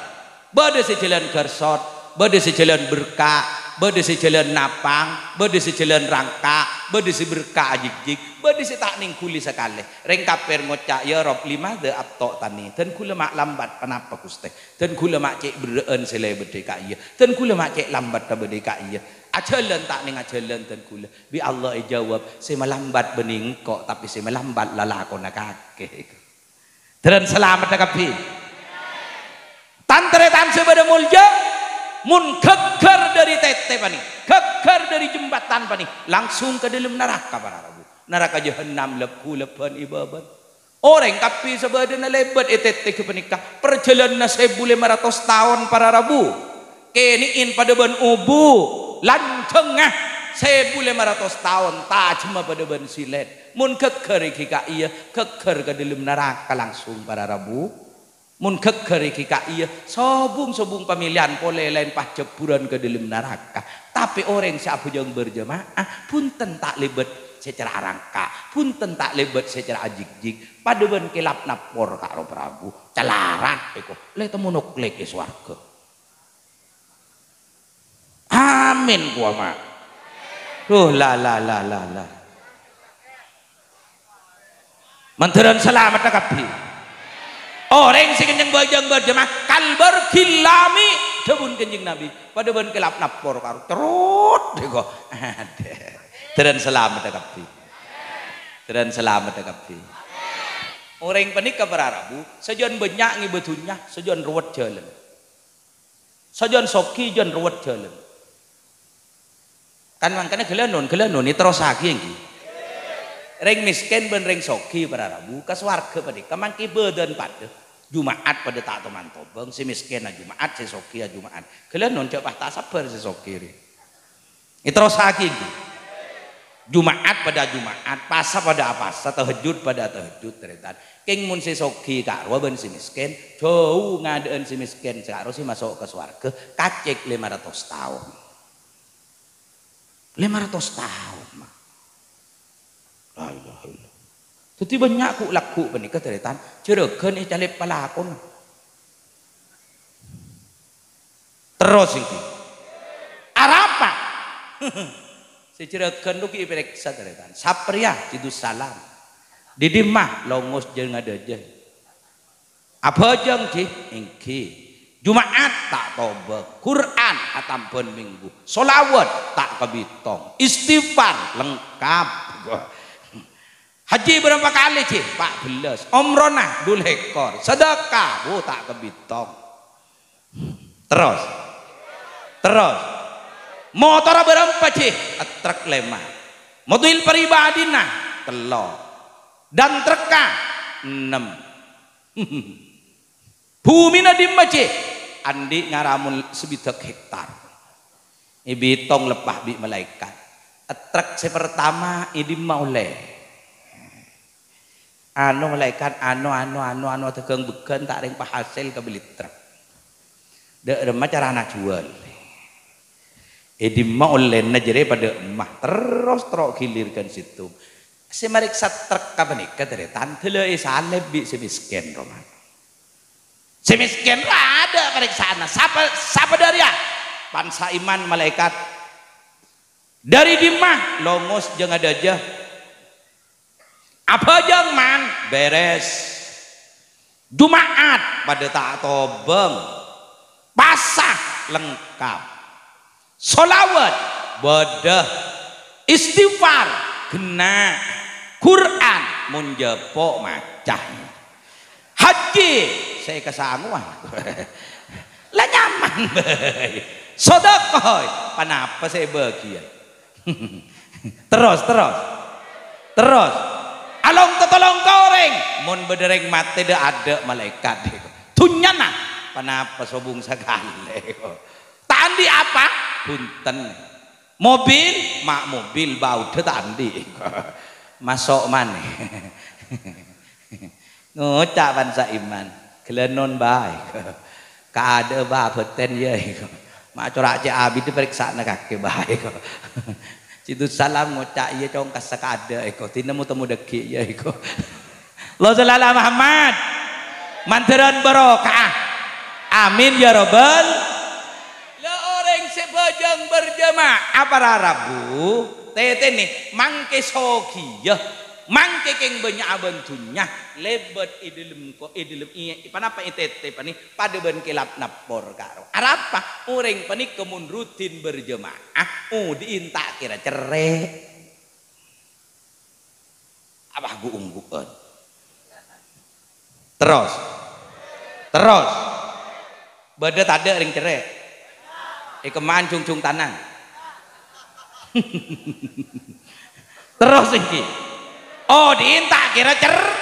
Bâdâ sè jhâlân gârsot, bâdâ sè jhâlân berka', bâdâ sè jhâlân napang, bâdâ sè jhâlân rangka', bâdâ sè berka' ajhikjhik, bâdâ sè ta' nènggulè sakalè. Rèng kafir ngoca', "Ya Rabb, limadza abta'tani?" Dân ghulâ ma' lambat, ponapa, Ghustè? Dân ghulâ ma' cè' berrâ'ân sè lèbât è ka'iyâ? Dân ghulâ ma' cè' lambat abâdâ è ka'iyâ? Ajhâlân ta' nèng ajhâlân dân ghulâ. Bi' Allah èjâwâb, "Sè malambat bânnè engko', tapè sè malambat lalakonna kakè." Dhârân salameddhâ kabbhi. Tan-tarètan sè bâdâ molja, mon ghâgghâr dâri tètè panè, ghâgghâr dâri jembatan panè, langsung ka dâlem naraka, para rabu. Naraka Jahannam lagghu lebbhân è bâbâna. Orèng kabbhi sabâdâna lèbât è tètè ghâpanèka, parjhâlânanna sèbu lèma ratos taon, para rabu. Kènè'èn padâ bân obu', lanjhângnga sèbu lèma ratos taon, tajemma padâ bân silèt. Mon ghâgghâr èngghi ka'iyâ, ghâgghâr ka dâlem naraka langsung, para rabu. Mon ghâgghâr èngghi ka'iyâ, sobung-sobung pamèlèyan polè laèn pajhâbburân ka dâlem naraka. Tapè orèng sè abhâjâng berjamaah, bhunten ta' lèbât sè cara rangka', bhunten ta' lèbât sè cara ajhikjhik, padâ bân kèlap nappor ka'ro parabu. Calarat èko, lè temmo noklèk è sowarghâ. Amin, kowa, ma'. Duh, la, la, la, la, la. Mandhârân salameddhâ kabbhi. Orèng sè kènjeng bhâjâng berjamaah, kal barqil lami', dhâbuna Kanjeng Nabi. Padâ bân kèlap nappor ka'ro cerrot, èko. Dhârân salameddhâ kabbhi. Dhârân salameddhâ kabbhi. Orèng panèka para rabu, sajân bânnya' ngèbâ dhunnya, sajân ruwet jhâlân. Sajân soghi, jân ruwet jhâlân. Kan mangkana ghâlânon, ghâlânon, èterrossaghi èngghi. Rèng mèskèn bân rèng soghi para rabu ka sowarghâ panèka mangkè bâdân padâ. Juma'at padâ ta' toman tobâng, sè mèskèn ajuma'at, sè soghi ajuma'at. Ghâlânon jhâ' pas ta' sabbhâr sè soghi rè. Èterrossaghi èngghi. Juma'at padâ ajuma'at, pasa padâ apasa, tahajjud padâ atahajjud, tarètan. Kèng mon sè soghi ka'rowa bân sè mèskèn, jhâu ngadâ'ân sè mèskèn, sè ka'rowa sè maso' ka sowarghâ, kacèk lèma ratos taon. Lèma ratos taon, ma'. La ilaha illallah. Dhâddhi bânnya' ghu'-lagghu' panèka, tarètan, jhârâghân ècalèp palakona. Terros èngghi. Arapa? Sè jhârâghân rowa ghi' èparèksa, tarètan. Saprèya, Cidussalam. Dhi dimma, longos jhâng adhâjâ. Abhâjâng, ghi? Èngghi. Juma'at ta' tobâng. Qur'an khatam bân mènggu. Sholawat ta' kabitong. Istighfar lengkap. Hajji bârâmpa kalè, ghi? Pa' bellâs. Omrona du lèkor. Sadâkah, bu, ta' kabitong. Terros. Terros. Motorra bârâmpa, ghi? Trek lèma'. Mobil pribadina tello'. Dan trekka ennem. Bhumina dimma, ghi? Andi' ngara mon sabidhâk hektar. Èbitong lebbâ bi' malaèkat. Trek sè partama è dimma ollè? Anu, malaèkat, anu, anu, anu, anu, adhâghâng bhegghân ta' rèng pahasèl kabelli trek. Dâ' remma carana juwâl? È dimma ollèna jârèya padâ emma, terros terro' gilir ghân sèttong. Sè marèksa trekka panèka tarètan dâlâ èsalèp bi' sè mèskèn, roma. Sè mèskèn ra adâ' parèksaanna. Sapa, sapa dâriyâ? Pan saiman malaèkat. Dâri dimma? Longos jhâng adhâjâ. Abhâjâng, man, bherres. Juma'at padâ ta' tobâng. Pasa lengkap. Sholawat bâdâ. Istighfar ghenna'. Qur'an mon jhâpo' maca. Hajji sè kasangowan. La nyaman bhâi. Sodaqoh, ponapa sè bâgiyân? Terros, terros. Terros. Along totolong ka orèng. Mon bâdâ rèng matè dâ'-adâ' malaèkat. Dhunnyana, ponapa sobung sakalè. Ta' andi' apa? Bhunten. Mobil, ma' mobil, bâudhâ ta' andi'. Maso' manè. Ngoca' bân saiman, "Ghâlânon, Bâ," èko. "Kaadâ'â, Bâ, bhâten, yâ," èko. "Ma' cora' cè' abidhâ parèksa'ana kakè, Bâ," èko. Cidus Salam ngoca', "Iyâ, Cong, kassa kaadâ'," èko. "Dina mo-temmo dhâggi', yâ," èko. Allahumma shalli ala Muhammad. Mandhârân barokah. Amin, ya rabbal. La orèng sè bhâjâng berjamaah para rabu, tètènè, mangkè sogiyâ. Mangkè kèng bânnya'an dhunnya, lèbât è dâlem ko-, è dâlem iyâ, ponapa ètètè panè, padâ bân kèlap nappor karo. Arapa? Orèng panèka mon rutin berjamaah, odi'in ta' kèra cerrè'. Apa ghu-ongghu'ân? Terros. Terros. Bâdâ tadâ' rèng cerrè'? È kemman jhung-jhung tanang. Terros ènggi. Odi'in ta' kèra cer-,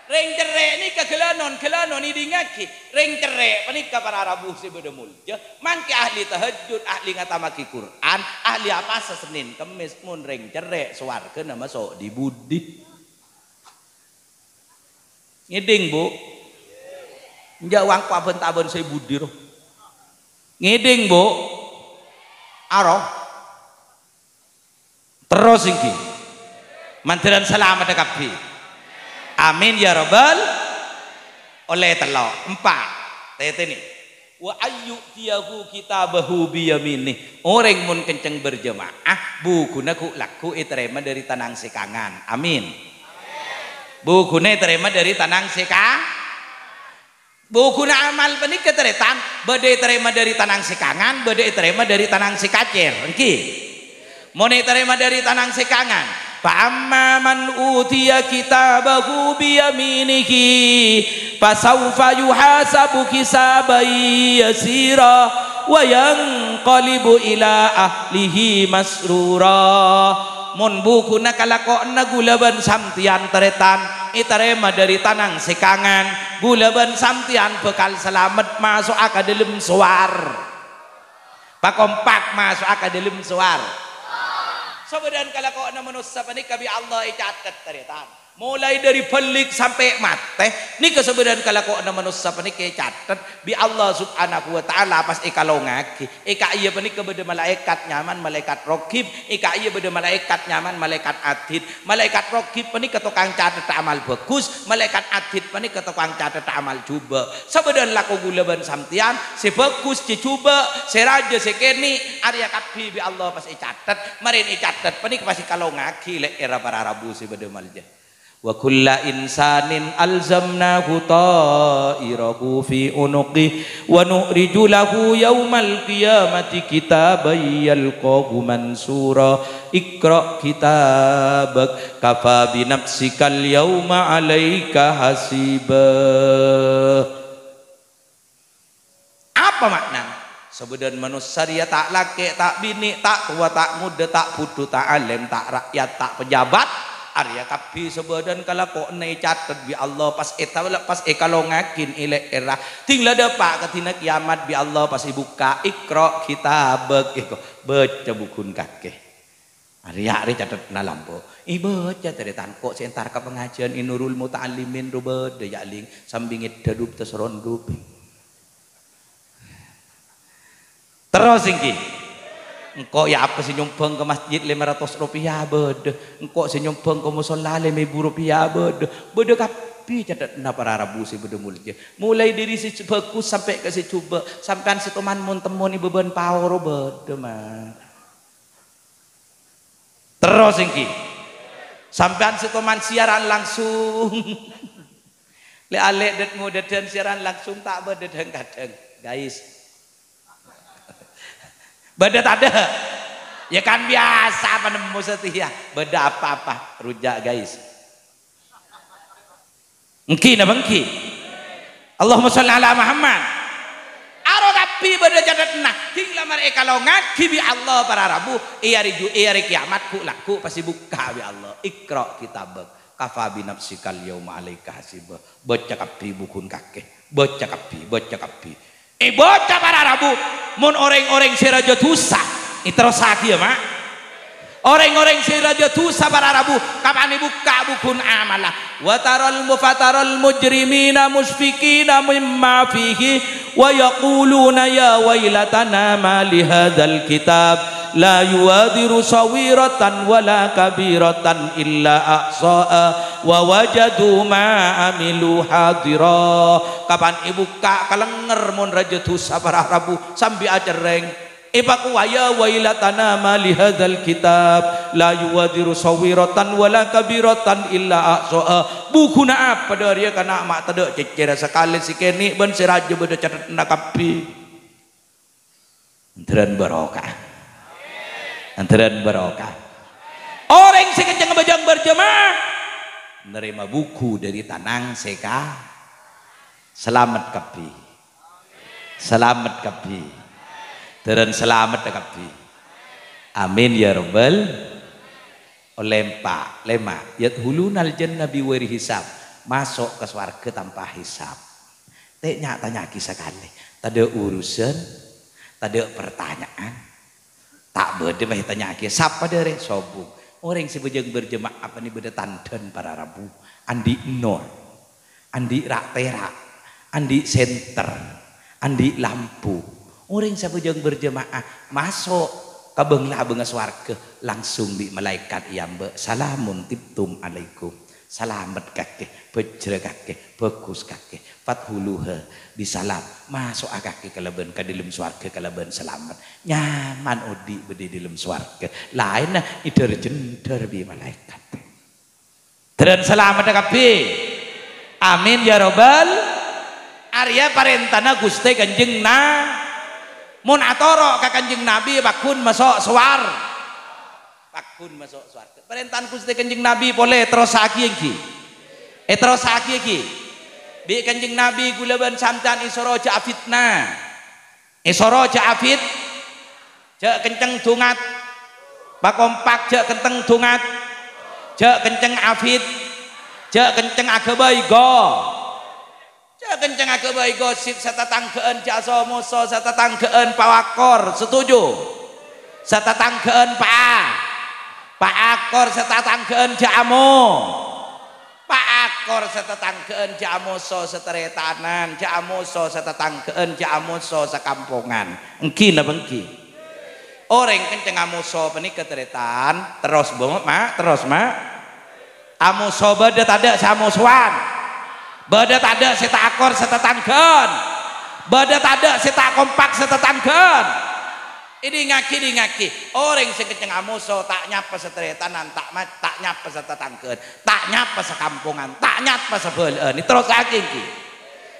rèng cerrè' nèka ghâlânon, ghâlânon, èdingngaghi. Rèng cerrè' panèka para rabu sè bâdâ moljâ. Mangkè ahli tahajjud, ahli ngatamaghi Qur'an, ahli apasa Sennèn Kemmès, mon rèng cerrè' sowarghâna maso' dhi-budhi. Ngèdhing, Bu'? Enjâ' wangko abân-tabân sè budhi, ro. Ngèdhing, Bu'? Aro. Terros ènggi. Mandhârân salameddhâ kabbhi. Amin ya rabbal. Ollè tello', empa'. Tètènè. "Wa ayyu'tiyahu kitabahu biyaminih." Orèng mon kenceng berjamaah, bughuna ghu-, lagghu' ètarèma dâri tanang sè kangan. Amin. Bughuna ètarèma dâri tanang sè ka-, bughuna amal panèka, tarètan, bâdâ ètarèma dâri tanang sè kangan, bâdâ ètarèma dâri tanang sè kacèr. Ènggi. Mon ètarèma dâri tanang sè kangan, "Fa amma man utiya kitabahu biyaminihi, fasaufa yuhasabu hisaban yasira, wa yanqalibu ila ahlihi masrura." Mon bughuna kalakowanna ghulâ bân sampèyan tarètan ètarèma dâri tanang sè kangan, ghulâ bân sampèyan bhâkal salamet maso'a ka dâlem sowar. Pakompak maso'a ka dâlem sowar. Sabâdhân kalakowanna manossa panèka bi' Allah ècatet, tarètan. Molaè dâri bâlik sampè' matè, nèka sabâdhân kalakowanna manossa panèka ècatet bi' Allah Subhanahu wa Ta'ala, pas èkalongaghi. È ka'iyâ panèka bâdâ malaèkat nyamana Malaèkat Raqib, è ka'iyâ bâdâ malaèkat nyamana Malaèkat Atid. Malaèkat Raqib panèka tokang catet amal bhâghus, Malaèkat Atid panèka tokang catet amal jhubâ'. Sabâdhân lako ghulâ bân sampèyan, sè bhâghus sè jhubâ', sè rajâ sè kènè', arèya kabbhi bi' Allah pas ècatet. Marèna ècatet panèka pas èkalongaghi lè'èrra para rabu sè bâdâ moljâ. "Wa kulla insanin alzamnahu ta'irahu fi unuqih, wa nukhriju lahu yaumal qiyamati kitaban yalqahu mansura. Iqra' kitabak, kafa bi nafsikal yauma 'alaika hasiba." Apa ma'nana? Sabâdhân manossa rèya ta' lakè', ta' binè', ta' towa, ta' ngodâ, ta' bhudhu, ta' alèm, ta' ra'yat, ta' pejabat. Arèya kabbhi sabâdhân kalakowanna ècatet bi' Allah pas èta-, pas èkalongaghi è lè'èrra. Ding la dâpa' ka dina kiyamat bi' Allah pas èbukka', "Iqra' kitabak," èko, bâca bughuna kakè. Arèya arè catetna lampo. Èbâca tarètan ko' sè entar ka pangajiân è Nurul Muta'allimin ro bâdâ ya' ling sambi ngèddhâ dhup tas rondup. Terros ènggi. Engko' ya' apa sè nyombhâng ka masjid lèma ratos ropèya bâdâ. Engko' sè nyombhâng ka mosolla lèma èbu ropèya bâdâ. Bâdâ kabbhi catetna para rabu sè bâdâ moljâ. Molaè dâri sè bhâghus sampè' ka sè jhubâ'. Sampèyan sè toman mon-temmon è bâbân paoro bâdâ, Ma'. Terros ènggi. Sampèyan sè toman siaran langsung. Lè'-alè' dât-ngodâdhân siaran langsung ta' bâdâ dhâng-kadhâng, guys. Bâdâ tadâ'? Ya kan biasa panemmo satèya. Bâdâ apa-apa, rujâ', guys. Èngghi napa èngghi? Allahumma shalli ala Muhammad. Aro kabbhi bâdâ cathètna, dhing la marè èkalowangaghi bi' Allah para rabu, è arè ju-, è arè kèyamat ghu'-lagghu' pas èbukka' bi' Allah. Iqra' kitabak, kafa bi nafsikal yauma 'alaika hasiba. Baca kabbhi bukhuna kakè. Baca kabbhi, baca kabbhi. Èbaca para rabu, mon orèng-orèng sè rajâ dhusa, èterrossaghi, ya, Ma'. Orèng-orèng sè rajâ dhusa para rabu, kapan èbukka' bukhuna amalla. Wa taral mu-, fataral mujrimina musyfiqina mimma fihi, wa yaquluna ya wailatana ma li hadzal kitab la yughadiru shaghiratan wa la kabiratan illa ahshaha wa wajadu ma 'amilu hadira. Kapan èbukka' kalènger mon rajâ dhusa para rabu, sambi acerrèng. Èpakowa, "Ya wailatana ma li hadzal kitab, la yughadiru shaghiratan wa la kabiratan illa ahshaha." Bukhuna apa dâ' rèya kana' ma' tadâ' cèccèrra sakalè sè kènè' bân sè rajâ bâdâ cathètna kabbhi. Ènteran barokah. Ènteran barokah. Orèng sè kenceng abhâjâng berjamaah narèma buku dâri tanang sè ka-, salamet kabbhi. Salamet kabbhi. Dârân salamet kabbhi. Amin ya rabbal. Ollè empa', lèma'. Yadkhulunal jannah bighairi hisab. Maso' ka sowarghâ tanpa hisab. Ta' nya-, tanya'aghi sakalè. Tadâ' urusan, tadâ' pertanyaan. Ta' bâdâ mè' ètanya'aghi, sapa dâri? Sobung. Orèng sè abhâjâng berjamaah panè bâdâ tandhân para rabu. Andi' nor. Andi' ra'-tèra'. Andi' senter. Andi' lampu. Orèng sè abhâjâng berjamaah maso' ka bâng-labângnga sowarghâ langsung bi' malaèkat èambâ', "Salamun tibtum alaikum." Salamet kakè, bhâjhrâ kakè, bhâghus kakè. Fadkhuluha bisalam. Maso'a kakè kalabân ka dâlem sowarghâ kalabân salamet. Nyaman odi' bâdâ è dâlem sowarghâ. Laènna èdhâr-jhendhâr bi' malaèkat. Dârân salamet kabbhi. Amin ya rabbal. Arèya parèntana Ghustè Kanjeng Na-, mon atoro' ka Kanjeng Nabi, pagghun maso' sowar-, pagghun maso' sowarghâ. Parèntana Ghustè Kanjeng Nabi polè èterrossaghi èngghi? Èterrossaghi èngghi? Bi' Kanjeng Nabi ghulâ bân sampèyan èsoro jhâ' afitna. Èsoro jhâ' afit, jhâ' kenceng dhungat. Pakompak jhâ' kenceng dhungat. Jhâ' kenceng afit, jhâ' kenceng aghâbây go-, jhâ' kenceng aghâbây gosip, satatangghâ'ân jhâ' so-moso, satatangghâ'ân paakor, setuju? Satatangghâ'ân pa-, paakor, satatangghâ'ân jhâ' amo-, paakor, satatangghâ'ân jhâ' amoso sataretanan, jhâ' amoso satatangghâ'ân, jhâ' amoso sakampongan. Èngghi napa èngghi? Orèng kenceng amoso panèka tarètan, terros, Bu, Ma', terros, Ma'. Amoso bâdâ tadâ' sè amosowan? Bâdâ tadâ' sè ta' akor satatangghâ'ân? Bâdâ tadâ' sè ta' kompak satatangghâ'ân? Èdingngaghi, èdingngaghi. Orèng sè kenceng amoso, ta' nyapa sataretanan, ta' ma-, ta' nyapa satatangghâ'ân, ta' nyapa sakampongan, ta' nyapa sabhâlâ'ân. Èterrossaghi èngghi.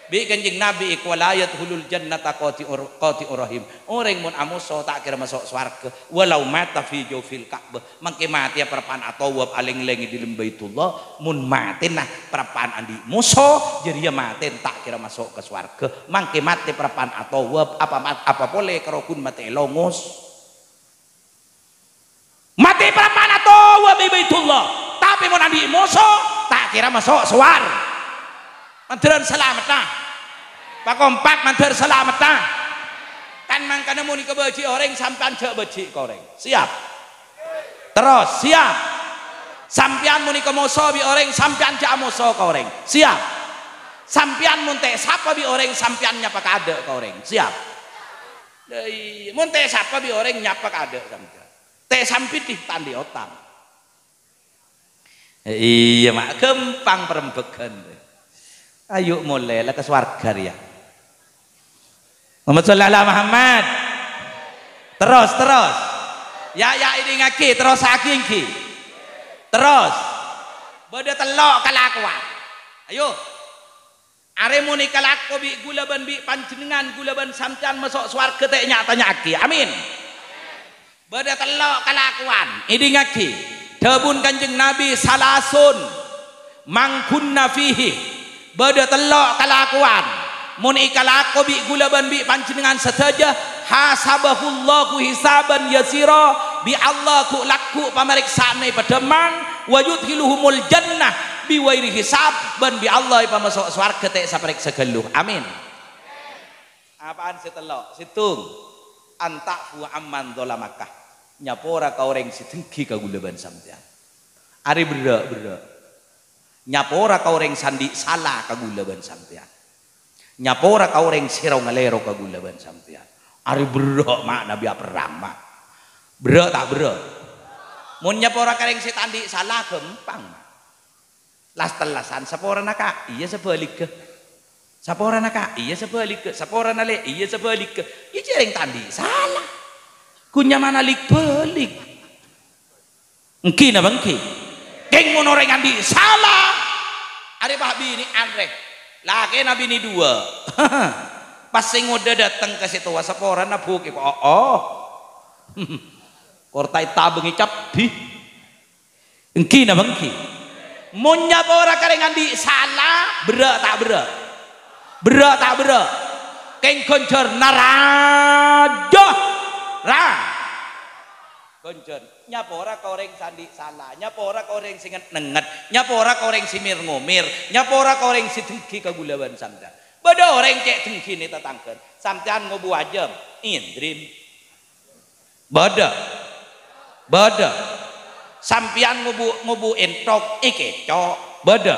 Bi' Kanjeng Nabi èkowa, "La yadkhulul jannata qati'ur-, qati'ur rahim." Orèng mon amoso ta' kèra maso' sowarghâ, walau mata fi jawfil Ka'bah. Mangkè matèya parappa'na atowaf alèng-lèng è dâlem Baitullah, mon matèna parappa'na andi' moso, jârèya matèna ta' kèra maso' ka sowarghâ. Mangkè matè parappa'na atowaf, apa mat-, apa polè karo ghun matè longos. Matè parappa'na atowaf è Baitullah, tapè mon andi' moso, ta' kèra maso' sowar-, Mandhârân salameddhâ. Pakompak mandhâr salameddhâ. Kan mangkana mon èkabâji' orèng, sampèyan jhâ' bâji' ka orèng. Siap? Terros, siap? Sampèyan mon èkamoso bi' orèng, sampèyan jhâ' amoso ka orèng. Siap? Sampèyan mon ta' èsapa bi' orèng, sampèyan nyapa kaadâ' ka orèng. Siap? Lah iyâ, mon ta' èsapa bi' orèng, nyapa kaadâ' sampèyan. Ta' èsampèdhi, ta' andi' otang. Iyâ, Ma', ghâmpang parembhâghân. Ayo molè, la ka sowarghâ rèya. Muhammad shalli ala Muhammad. Terros, terros. Ya, ya, èdingngaghi, terrossaghi èngghi. Terros. Bâdâ tello' kalakowan. Ayo. Arè mon èkalako bi' ghulâ bân bi' panjhennengngan, ghulâ bân sampèyan maso' sowarghâ, ta' nya-tanya'aghi. Amin. Bâdâ tello' kalakowan. Èdingngaghi. Dhâbuna Kanjeng Nabi, "Salasun man kunna fihi." Bâdâ tello' kalakowan. Mon èkalako bi' ghulâ bân bi' panjhennengngan sadhâjâ, "Hasabahullahu hisaban yasira." Bi' Allah ghu'-lagghu' pamarèksaanna èpadhâmmang, "Wa yudkhiluhumul jannah bighairi hisab." Bân bi' Allah èpamaso' sowarghâ ta' èsaparèksa ghâllu. Amin. Apaan sè tello'? Sèttong, "Anta'fu amman dzalamaka." Nyapora ka orèng sè dengghi ka ghulâ bân sampèyan. Arè berrâ', berrâ'. Nyapora ka orèng sè andi' sala ka ghulâ bân sampèyan. Nyapora ka orèng sè ro-ngalèro ka ghulâ bân sampèyan. Arè berrâ', ma', nabi aperrang, ma'. Berrâ' ta' berrâ'? Mon nyapora ka orèng sè ta' andi' sala, ghâmpang, ma'. Las-tellasan, saporana ka', iyâ sabhâligghâ. Saporana ka', iyâ sabhâligghâ. Saporana lè', iyâ sabhâligghâ. Iyâ jhâ' orèng ta' andi' sala. Ghun nyamana lik-bâlik. Èngghi napa èngghi? Kèng mon orèng andi' sala, arè pas binè' anrè. Lakèna binè' duwâ'. Pas sè ngodâ dâteng ka sè towa, saporana bhukè, "Oh, oh." Kor ta' ètabengngè cabbhi. Èngghi napa èngghi? Mon nyapora ka orèng andi' sala, berrâ' ta' berrâ'? Berrâ' ta' berrâ'? Kèng ghânjhârânna rajâ. Ra. Ghânjhâr. Nyapora ka orèng sè andi' sala, nyapora ka orèng sè nget-nengnget, nyapora ka orèng sè mir-ngomir, nyapora ka orèng sè dengghi ka ghulâ bân sampèyan. Bâdâ orèng cè' dengghina tatangghâna, sampèyan ngobu ajâm, èndrim. Bâdâ. Bâdâ. Sampèyan ngobu, ngobu ènthok, èkèco'. Bâdâ.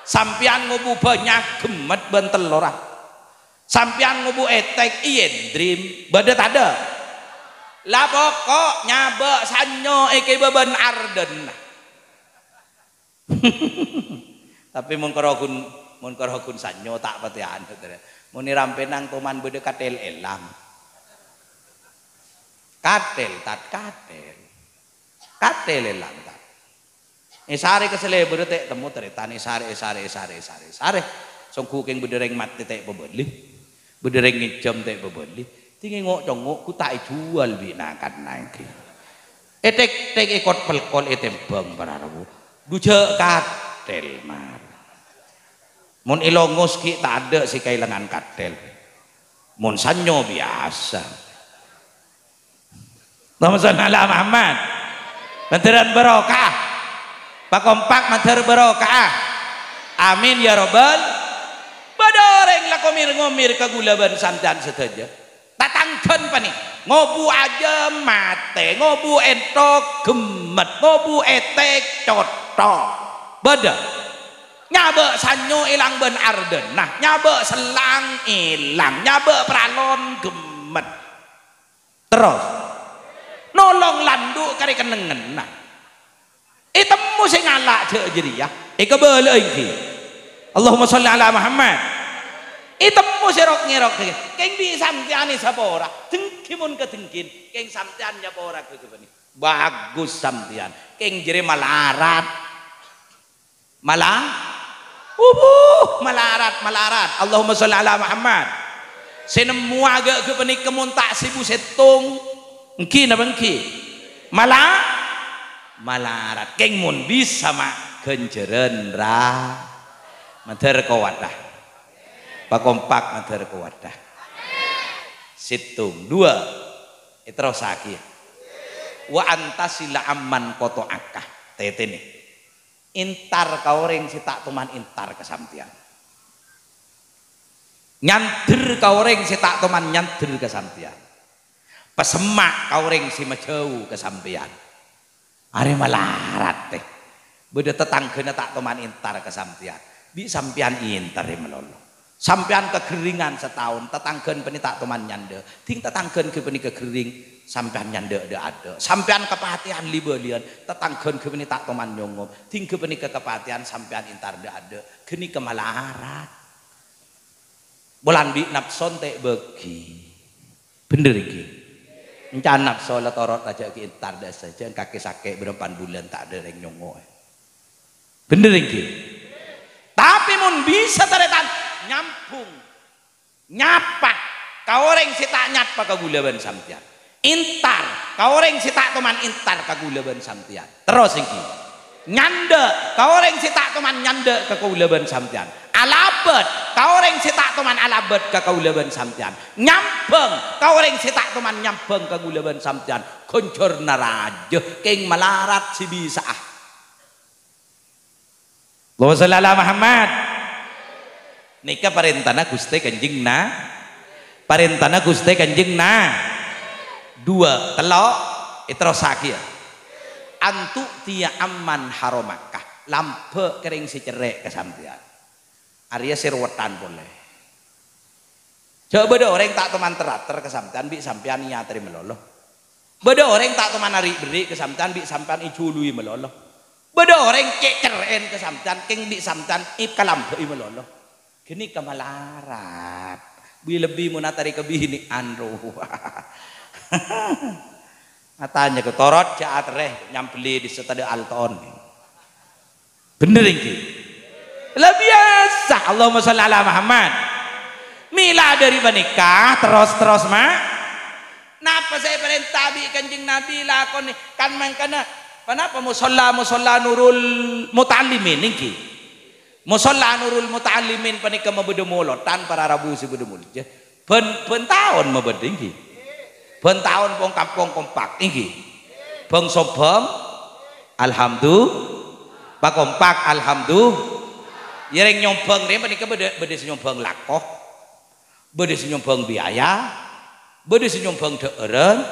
Sampèyan ngobu bânnya' ghemmet bân tellorra. Sampèyan ngobu ètèk, èndrim. Bâdâ tadâ'? La poko' nyabâ' sanyo èkèbâ bân ardhânna. Tapè mon karo ghun, mon karo ghun sanyo ta' patè anu, tra. Mon è rampènan toman bâdâ kathèl èlang. Kathèl, Tat, kathèl. Kathèl èlang, Tat. Èsarè ka salèbârrâ ta' temmo tarètan, èsarè, èsarè, èsarè, èsarè, èsarè. Songghu kèng bâdâ rèng matè ta' èpabâli. Bâdâ rèng ngènjhâm ta' èpabâli. Dingèn ngo'-congo' ghu ta' èjhuwâl bi' na'-kana' èngghi. Ètèk-tèk, èkot-pèlkol, ètèmbhâng para rabu. Dhu jhâ' kathèl, mar. Mon èlongos ghi' tadâ' sè kaèlangan kathèl. Mon sanyo biyasa. Allahumma shalli ala Muhammad. Mandhârân barokah. Pakompak mandhâr barokah. Amin ya rabbal. Bâdâ orèng la komir-ngomir ka ghulâ bân sampèyan sadhâjâ. Tatangghâna panè, ngobu ajâm matè, ngobu ènthok ghemmet, ngobu ètèk cotthok. Bâdâ. Nyabâ' sanyo èlang bân ardhânna, nyabâ' sellang èlang, nyabâ' paralon ghemmet. Terros, nolong landhu' karè kennengnganna. Ètemmo sè ngala' jhâ' jârèya, èkabâlâ'â èngghi. Allahumma shalli ala Muhammad. Ètemmo sè rok-ngèrok, kèng bi' sampèyan èsapora. Dengghi mon kadengghina, kèng sampèyan nyapora ghâghâ panè. Bagus sampèyan, kèng jârèya malarat. Mala-, ubuh, malarat, malarat. Allahumma shalli ala Muhammad. Sè nemmowa ghâghâ panèka mon ta' sèbu sèttong. Èngghi napa èngghi? Mala-, malarat. Kèng mon bisa, ma', ghânjhârân ra-, mandhâr kowat, ah. Pakompak mandhâr kowat, ah. Sèttong, duwâ'. Èterrossaghi, ya. "Wa antasila amman qata'aka." Tètènè. Èntar ka orèng sè ta' toman èntar ka sampèyan. Nyandher ka orèng sè ta' toman nyandher ka sampèyan. Pasemma' ka orèng sè majâu ka sampèyan. Arè malarat, tè. Bâdâ tatangghâna ta' toman èntar ka sampèyan. Bi' sampèyan èntarè malolo. Sampèyan kaghâringan sataon, tatangghâna panè ta' toman nyandhâ. Dhing tatangghâna ghâpanèka ghâring, sampèyan nyandhâ dâ'-adâ'. Sampèyan kapatèyan li-bâliyân, tatangghâna ghâpanè ta' toman nyonggop. Dhing ghâpanèka kapatèyan, sampèyan èntar dâ'-adâ'. Ghânèka malarat. Polana bi' napsona ta' èbâghi. Bhender èngghi? Èncan napso la toro' rajâ ghi' èntar dâ' sajân kakè sakè' bârâmpan bulân ta' adâ' rèng nyongngo'è. Bhender èngghi? Tapè mon bisa tarètan, Nyambhung. Nyapa ka orèng sè ta' nyapa ka kaulâ bân sampèyan. Èntar ka orèng sè ta' toman èntar ka kaulâ bân sampèyan. Terros ènggi. Nyandhâ' ka orèng sè ta' toman nyandhâ' ka kaulâ bân sampèyan. Alabât ka orèng sè ta' toman alabât ka kaulâ bân sampèyan. Nyambhâng ka orèng sè ta' toman nyambhâng ka kaulâ bân sampèyan. Ghânjhârânna rajâ kèng malarat sè bisa'a. Allahumma shalli ala Muhammad. Nèka parèntana Ghustè Kanjeng Na-, parèntana Ghustè Kanjeng Na-, duwâ', tello', èterrossaghi, yâ. An tu'tiya amman haramaka. Lambâ' ka rèng sè cerrè' ka sampèyan. Arèya sè rowettan polè. Jhâ' bâdâ orèng ta' toman ter-ater ka sampèyan, bi' sampèyan èyaterè malolo. Bâdâ orèng ta' toman ari'-berri' ka sampèyan, bi' sampèyan èjuluwi malolo. Bâdâ orèng cè' cerrè'en ka sampèyan, kèng bi' sampèyan èkalambâ'i malolo. Ghânèka malarat. Bi-, lebbi mon atarè kabinè'an rowa. Atanya ko torot jhâ' aterrè nyambelli di setada Alton. Bhender ènggi? La biyasa. Allahumma shalli ala Muhammad. Mèla dhâri panèka, terros-terros, Ma'. Napa sè èparènta bi' Kanjeng Nabi lakonè? Kan mangkana, panapa musholla, musholla Nurul Muta'allimin ènggi? Musholla Nurul Muta'allimin panèka mabâdâ molodhân para rabu sè bâdâ molja. Bân, bân taon mabâdâ ènggi? Bân taon pong-kampong kompak ènggi? Bâng-sombâng, alhamdu-, pakompak, alhamdu-, yâ rèng nyombhâng rè panèka bâdâ, bâdâ sè nyombhâng lako, bâdâ sè nyombhâng biaya, bâdâ sè nyombhâng dhâ'ârân,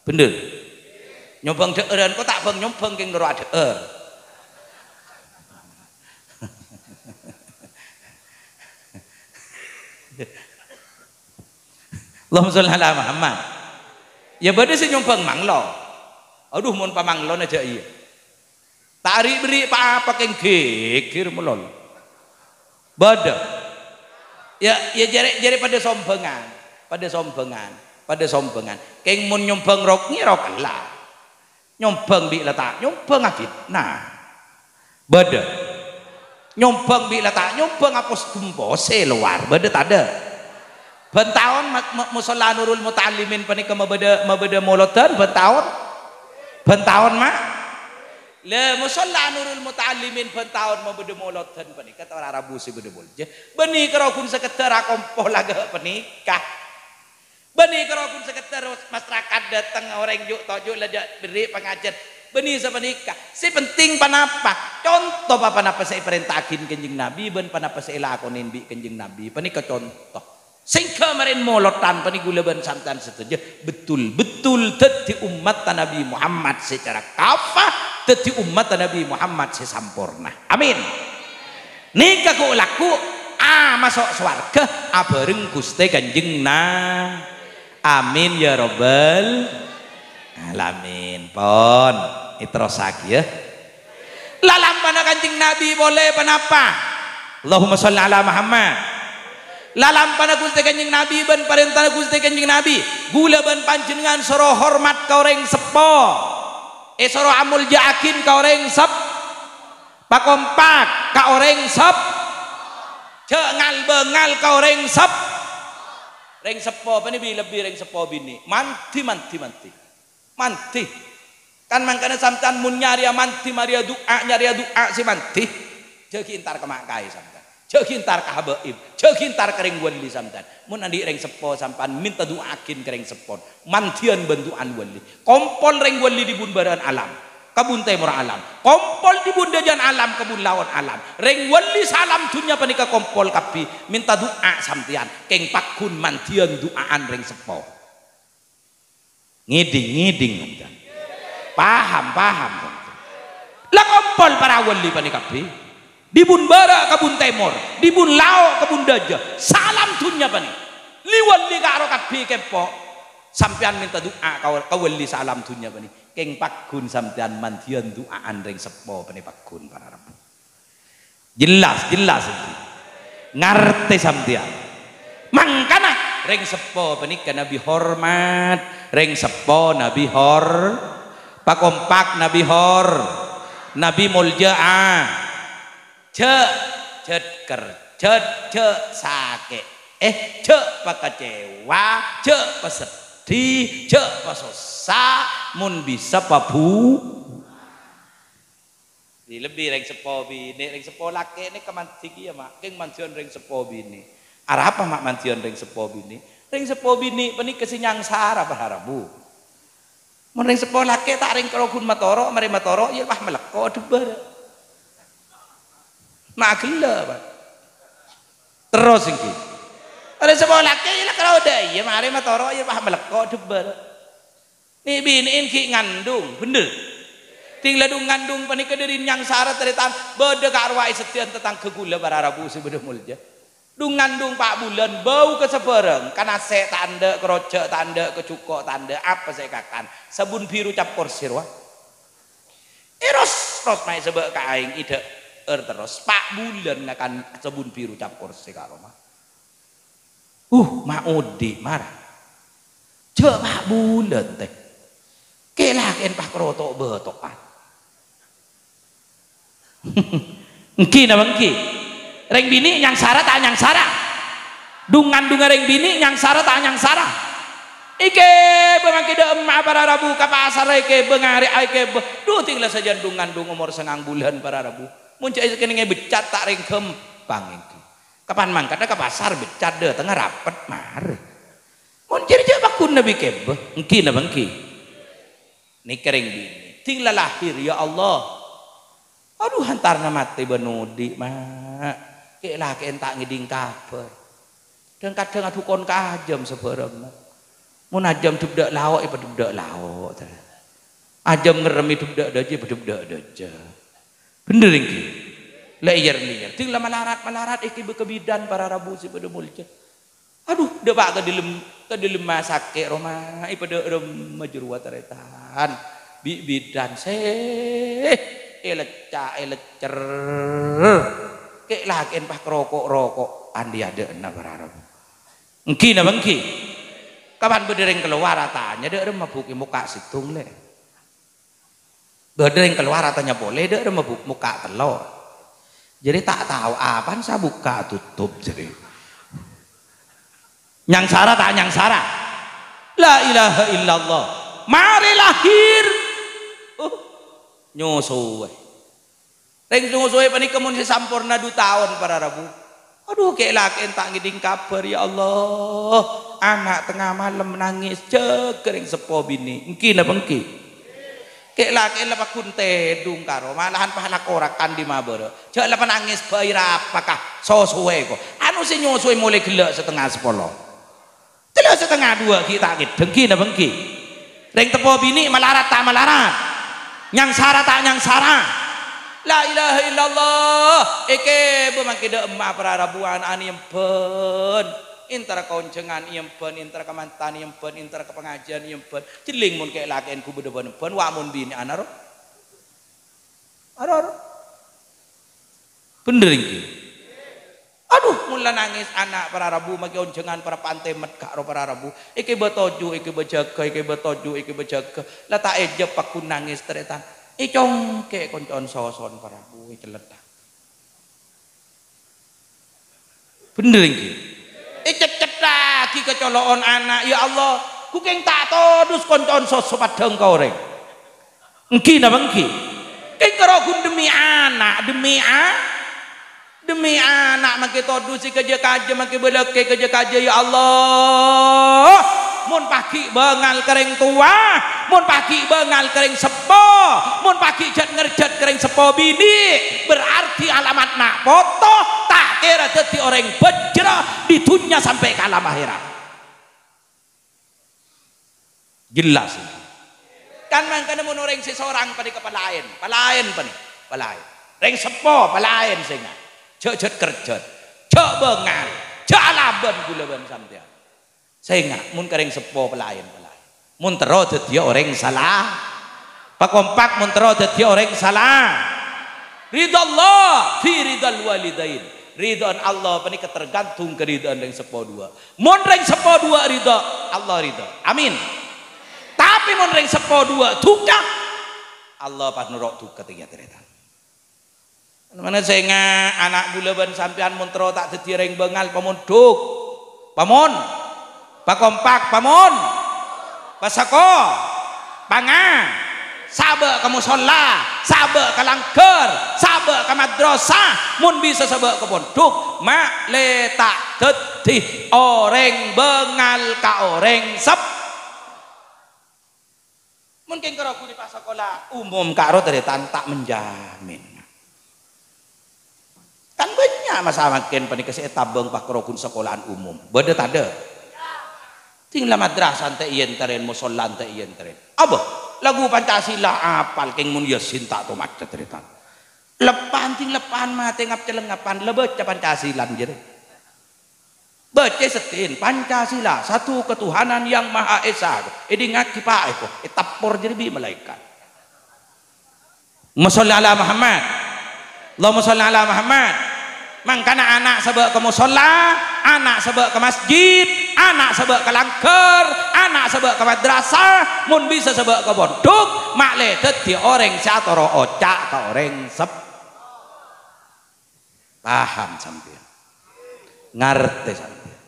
bhender. Nyombhâng dhâ'ârân ko ta' bâng-nyombhâng kèng noro' adhâ'âr. Allahumma shalli ala Muhammad. Yâ bâdâ sè nyombhâng manglo. Adhu, mon pamanglona jhâ' iyâ. Ta' ari'-berri' pa-apa kèng ghèghèr malolo. Bâdâ. Yâ, yâ jârè, jârè padâ sombhângan. Padâ sombhângan. Padâ sombhângan. Kèng mon nyombhâng rok-ngerok ella. Nyombhâng bi' la ta' nyombhâng afitna. Bâdâ. Nyombhâng bi' la ta' nyombhâng apos gempos è lowar. Bâdâ tadâ'? Bân taon ma-, ma-, musholla Nurul Muta'allimin panèka mabâdâ, mabâdâ molodhân bân taon? Bân taon, Ma'? La, musholla Nurul Muta'allimin bân taon mabâdâ molodhân panèka para rabu sè bâdâ molja. Bânnè karo ghun sakadhâr akompol aghâ' panèka. Bânnè karo ghun sakadhâr masyarakat dâteng orèng ju' toju' la jhâ' berri' pangajhân. Bânnè sapanèka. Sè penting panapa? Conto pa-, panapa sè èparènta'aghi Kanjeng Nabi bân panapa sè èlakonè bi' Kanjeng Nabi. Panèka conto. Sèngghâ marèn molodhân panèka kaulâ bân sampèyan sadhâjâ betul-betul dhâddhi ommatta Nabi Muhammad secara kafah, dhâddhi ommatta Nabi Muhammad sè samporna. Amin. Nèka ghu'-lagghu' amaso' sowarghâ abhâreng Ghustè Kanjeng Na-, amin ya rabbal alamin. Pon, èterrossaghi, yâ. Lalampana Kanjeng Nabi polè panapa? Allahumma shalli ala Muhammad. Lalampana Ghustè Kanjeng Nabi bân parèntana Ghustè Kanjeng Nabi, kaulâ bân panjhennengngan soro hormat ka orèng seppo. Èsoro amolja'aghi ka orèng sep-, pakompak ka orèng sep-, jhâ' ngal-bângal ka orèng sep-, rèng seppo, panè bi-, lebbi rèng seppo binè'. Mandhi, mandhi, mandhi. Mandhi. Kan mangkana sampèyan mon nyarèya mandhi, marèya du'a, nyarèya du'a sè mandhi. Jhâ' ghi' entar ka ma' kaè sampèyan. Jhâ' ghi' entar ka habaib. Jhâ' ghi' entar ka rèng wali sampèyan. Mon andi' rèng seppo sampèyan mènta du'aaghi ka rèng seppona. Mandhiyân bân du'ana wali. Kompol rèng wali dhibun bârâ'ân alam. Ka bun tèmor alam. Kompol dhibun dâjâ'ân alam, ka bun laon alam. Rèng wali saalam dhunnya panèka kompol kabbhi. Mènta du'a sampèyan. Kèng pagghun mandhiyân du'aana rèng seppo. Ngèdhing, ngèdhing, sampèyan. Paham, paham, sampèyan. La kompol para wali panè kabbhi. Dhibun bârâ' ka bun tèmor, dhibun lao' ka bun dâjâ, saalam dhunnya panè. Li-wali ka'ro kabbhi kempo. Sampèyan mènta du'a ka, ka wali saalam dhunnya panè. Kèng pagghun sampèyan mandhiyân du'aana rèng seppo panè pagghun para rabu. Jelas, jelas. Ngartè sampèyan. Mangkana, rèng seppo panèka Nabi hormat, rèng seppo Nabi hor-, pakompak Nabi hor-, Nabi molja'a. Jhâ', jhât ker-, Jhâ', jhâ' sakè'. Eh, jhâ' pakacèwa, jhâ' paseddhi, jhâ' pasossa, mon bisa pabu-, Di lebbi rèng seppo binè', rèng seppo lakè' nèka mandhi kèya, Ma'. Kèng mandhiyân rèng seppo binè'. Arapa, Ma', mandhiyân rèng seppo binè'? Rèng seppo binè' panèka sè nyangsara para rabu. Mon rèng seppo lakè' ta' rèng karo ghun matoro', marè matoro', iyâ pas malèkko' dubâr. Ma' ghellâ', Pa'. Terros ènggi. Rèng seppo lakè' iyâ la karo dâ' iyâ, marè matoro', iyâ pas malèkko' dubâr. Nè'-binè'en ghi' ngandung, bhender. Ding-ladung ngandung panèka dâri nyangsara tarètan, bâdâ ka'rowa è saddhiyâna tatangghâ kaulâ para rabu sè bâdâ molja. Dung-ngandung pa' bulân, bâu ka sabârâng, ka nasè' ta' endâ', ka rojhâ' ta' endâ', ka jhuko' ta' endâ', apa sè èkakan? Sabun biru cap korsi rowa. Èros-ros ma' èsabâ' ka aèng, èdhâ'âr terros. Pa' bulân ngakan sabun biru cap korsi ka roma. Uh, ma' odi' mara. Jhâ' pa' bulân, tè. Kè-lakèn pas karoto' bâto'an. Ènggi napa ènggi? Rèng binè' nyangsara ta' nyangsara? Dung-ngandungnga rèng binè' nyangsara ta' nyangsara? Èkèbâ mangkè dâ' emma'a para rabu ka pasarra èkèbâ ngarè'a èkèbâ. Dhu, ding la sajân dung-ngandung omor sangang bulân para rabu. Mon jhâ' èkennengngè beccat ta' rèng ghâmpang ènggi. Kapan mangkadhâ ka pasar beccat dâtengnga rapet marè. Mon jârèya jhâ' pagghun nabbhi kèbâ, ènggi napa ènggi? Nèka rèng binè'. Ding la lahir, ya Allah. Adhu, entarna matè bân odi', Ma'. Kè-lakèn ta' ngèdhing kabhâr. Dhâng-kadhâng adhu kon ka ajâm sabârângnga. Mon ajâm dhâbdhâ lao', èpadhâbdhâ lao', tarè. Ajâm ngerrem èpadhâbdhâ dâjâ, èpadhâbdhâ dâjâ. Bhender ènggi? La èyèr-lèyèr. Ding la malarat-malarat èkèbâ ka bidan para rabu sè bâdâ molja. Adhu, dâpa' ka dâlem, ka dâlemma sakè' roma, èpadâ' rèmma jârowa tarètan. Bi' bidan sè èlecca'-èleccer. Kè-lakèn pas karoko'-roko' andi' adâ'na para rabu. Ènggi napa ènggi? Kapan bâdâ rèng kalowar atanya, "Dâ' rèmma bu' kè mokka' sèttong, Lè'?" Bâdâ rèng kalowar atanya polè, "Dâ' rèmma bu' mokka' tello'?" Jârèya ta' tao apana sè abukka' atotop, jârèya. Nyangsara ta' nyangsara? La ilaha illallah. Marè lahir. Uh, nyosoè. Rèng nyosoè panèka mon sè samporna dhu taon, para rabu. Adhu, kè-lakèn ta' ngèdhing kabhâr, ya Allah. Ana' tengnga malem nangès, jâgâ rèng seppo binè'. Ènggi napa ènggi? Kè-lakèn la pagghun tèdung karo, malahan pas la korakan dâri mabârâ'. Jhâ' la panangès bhâi rapaka, sosoè ko. Anu sè nyosoè molè ghellâ' satengnga sapolo. Tello' satengnga duwâ' ghi' ta' ngèdhing, ghi' napa ènggi? Rèng teppo binè' malarat ta' malarat? Nyangsara ta' nyangsara? La ilaha illallah. Èkèbâ mangkè dâ' emma' para rabu ana'na èyembhân. Èntar ka onjhângan èyembhân, èntar ka mantan èyembhân, èntar ka pangajiân èyembhân. Jhelling mon kè-lakèn ghubâdhâ bân-embhân, wa' mon binè'an aro. Aro, aro. Bhender ènggi? Adhu, mon la nangès ana' para rabu, makè onjhângan para pantè mèt ka'ro para rabu. Èkèbâ toju', èkèbâ jâgâ, èkèbâ toju', èkèbâ jâgâ. La ta' èjhep pagghun nangès tarètan. Ècongkè' konco'an soson para rabu, ècelletta. Bhender ènggi? Ècèt-cèttaghi kacolo'on ana', "Ya Allah, ghukèng ta' todus konco'an soso paddhâng ka orèng." Ènggi napa ènggi? Kèng karo ghun dhemmi ana', dhemmi a-, dhemmi ana' mangkè todus sè kajâ-kajâ, mangkè bâlâkè kajâ-kajâ, ya Allah. Mon paghi' bângal ka rèng towa, mon paghi' bângal ka rèng seppo, mon paghi' jhât-ngerjhât ka rèng seppo binè', berarti alamatna poto ta' kèra dhâddhi orèng bhâjjhrâ di dhunnya sampè' ka alam akhèrat. Jelas. Kan mangkana mon orèng sè sorang panèka palaèn, palaèn panèka, palaèn. Rèng seppo palaèn sènga'. Jhâ' jhât-kerjhât. Jhâ' bângal. Jhâ' alabân kaulâ bân sampèyan. Sènga', mon ka rèng seppo palaèn, palaèn. Mon terro dhâddhiyâ orèng sala-, pakompak mon terro dhâddhiyâ orèng sala-, Ridha Allah fi ridhal walidain. Ridhâna Allah panèka tergantung ka ridhâna rèng seppo duwâ'. Mon rèng seppo duwâ' ridha, Allah ridha. Amin. Tapè mon rèng seppo duwâ' duka, Allah pas noro' duka tèya tarètan. Manasengnga ana' kaulâ bân sampèyan mon terro ta' dhâddhi orèng bângal, pamondhuk. Pamon. Pakompak, pamon. Pasako. Panga. Sabâ' ka mosolla, sabâ' ka langghâr, sabâ' ka madrasah, mon bisa sabâ' ka pondhuk, ma'lè ta' dhâddhi orèng bângal ka orèng sep-, Mon kèng karo ghu è pasakola umum ka'ro tarètan ta' menjamin. Kan bânnya' masa mangkèn panèka sè ètabâng pas karo ghun sakola'an umum. Bâdâ tadâ'? Ding la madrasah ente' èyentarèn, mosolla ente' èyentarèn. Abâ, lagu Pancasila apal kèng mon Yasin ta' tomaca tarètan. Leppa'an ding leppa'an matè ngap-celengngapan la bâca Pancasilan jârèya. Bâca sèddhina, Pancasila, satu ketuhanan yang Maha Esa. Èdingngaghi, Pa', èko, ètappor jârèya bi' malaèkat. Allahumma sholli ala Muhammad. Allahumma sholli ala Muhammad. Mangkana ana' sabâ' ka mosolla, ana' sabâ' ka masjid, ana' sabâ' ka langghâr, ana' sabâ' ka madrasah, mon bisa sabâ' ka pondhuk, ma'lè dhâddhi orèng sè atoro' oca' ka orèng sep-, Paham sampèyan? Ngartè sampèyan?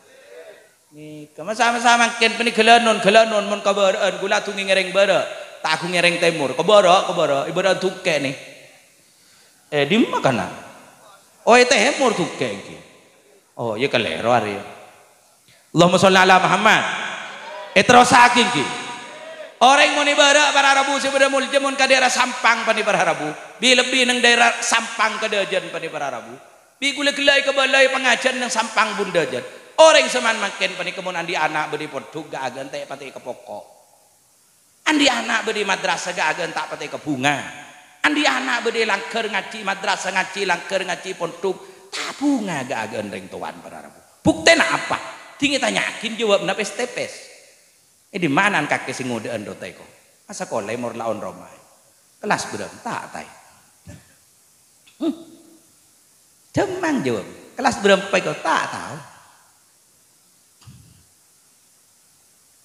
Nèka, masa-masa mangkèn panèka ghâlânon, ghâlânon mon ka bârâ'ân, ghulâ adhungè ngèrèng bârâ', ta' adhungè ngèrèng tèmor, ka bârâ', ka bârâ', ibarat dhungkè nè. Eh, dimma kana? Oh, è tèmor dhungkè ènggi. Oh, iyâ kalèro arèya. Allahumma sholli ala Muhammad. Èterrossaghi ènggi. Orèng mon è bârâ' para rabu sè bâdâ molja mon ka daerah Sampang panè para rabu. Bi-, lebbi neng daerah Sampang ka Dâjân panè para rabu. Bi' ghulâ ghellâ' èkabâlâi pangajhiyân neng Sampang bun Dâjân. Orèng sè man-, mangkèn panèka mon andi' ana' bâdâ è pondhuk ghâ-, ghâ-, ghântè' patè ka poko'. Andi' ana' bâdâ è madrasah ghâ-, ghântè' patè ka bhunga. Andi' ana' bâdâ è langghâr ngajhi, madrasah ngajhi, langghâr ngajhi, pondhuk, ta' bhunga ghâ-, ghâ-, rèng towana para rabu. Buktèna apa? Dingèn tanya'aghi jâwâbhâ pès-tèpès. È dimma ana' kakè sè ngodâ'ân rotèko? Asakola mor la onroma. Kellas bârâmpa, ta' taè. Hmm. Dhâmmang jâwâb. Kellas bârâmpa èko? Ta' tao.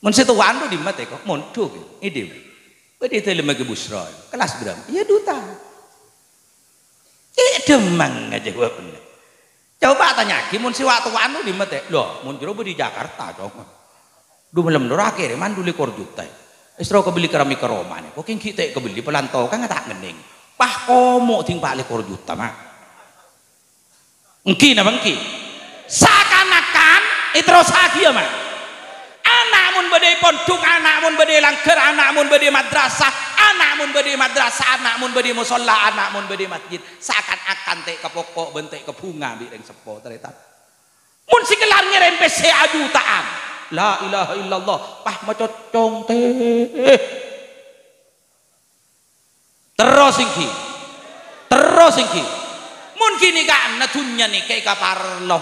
Mon sè towana dimma tèko? Mondhuk, è dimma? Bâdâ è dâlemma Kè Busra. Kellas bârâmpa? Iyâ, duta. È dhâmmang jâwâbbhâ. Coba tanya'aghi mon sè wa-, towana dimma tè-, lho, mon jârèya bâdâ è Jakarta, Cong. Dhu malem noro' akèrè manduli kor juta. Èsro kabelli keramik ka romana. Kok kèng ghi' tè' kabelli palanto kan ta' ngennèng. Pah komo' ding pa' lèkor juta, Ma'. Ènggi napa ènggi? Sakan-akan èterrossaghi, ya, Ma'. Ana' mon bâdâ è pondhuk, ana' mon bâdâ è langghâr, ana' mon bâdâ è madrasah, ana' mon bâdâ è madrasah, ana' mon bâdâ è mosolla, ana' mon bâdâ è masjid, sakan-akan tè' ka poko' bân tè' ka bhunga bi' rèng seppo, tarètan. Mon sè kellar ngèrèm pèssè ajuta'an, la ilaha illallah, pas macoccong tè. Terros ènggi. Terros ènggi. Mon ghânèka dhunnya nèka èkaparlo.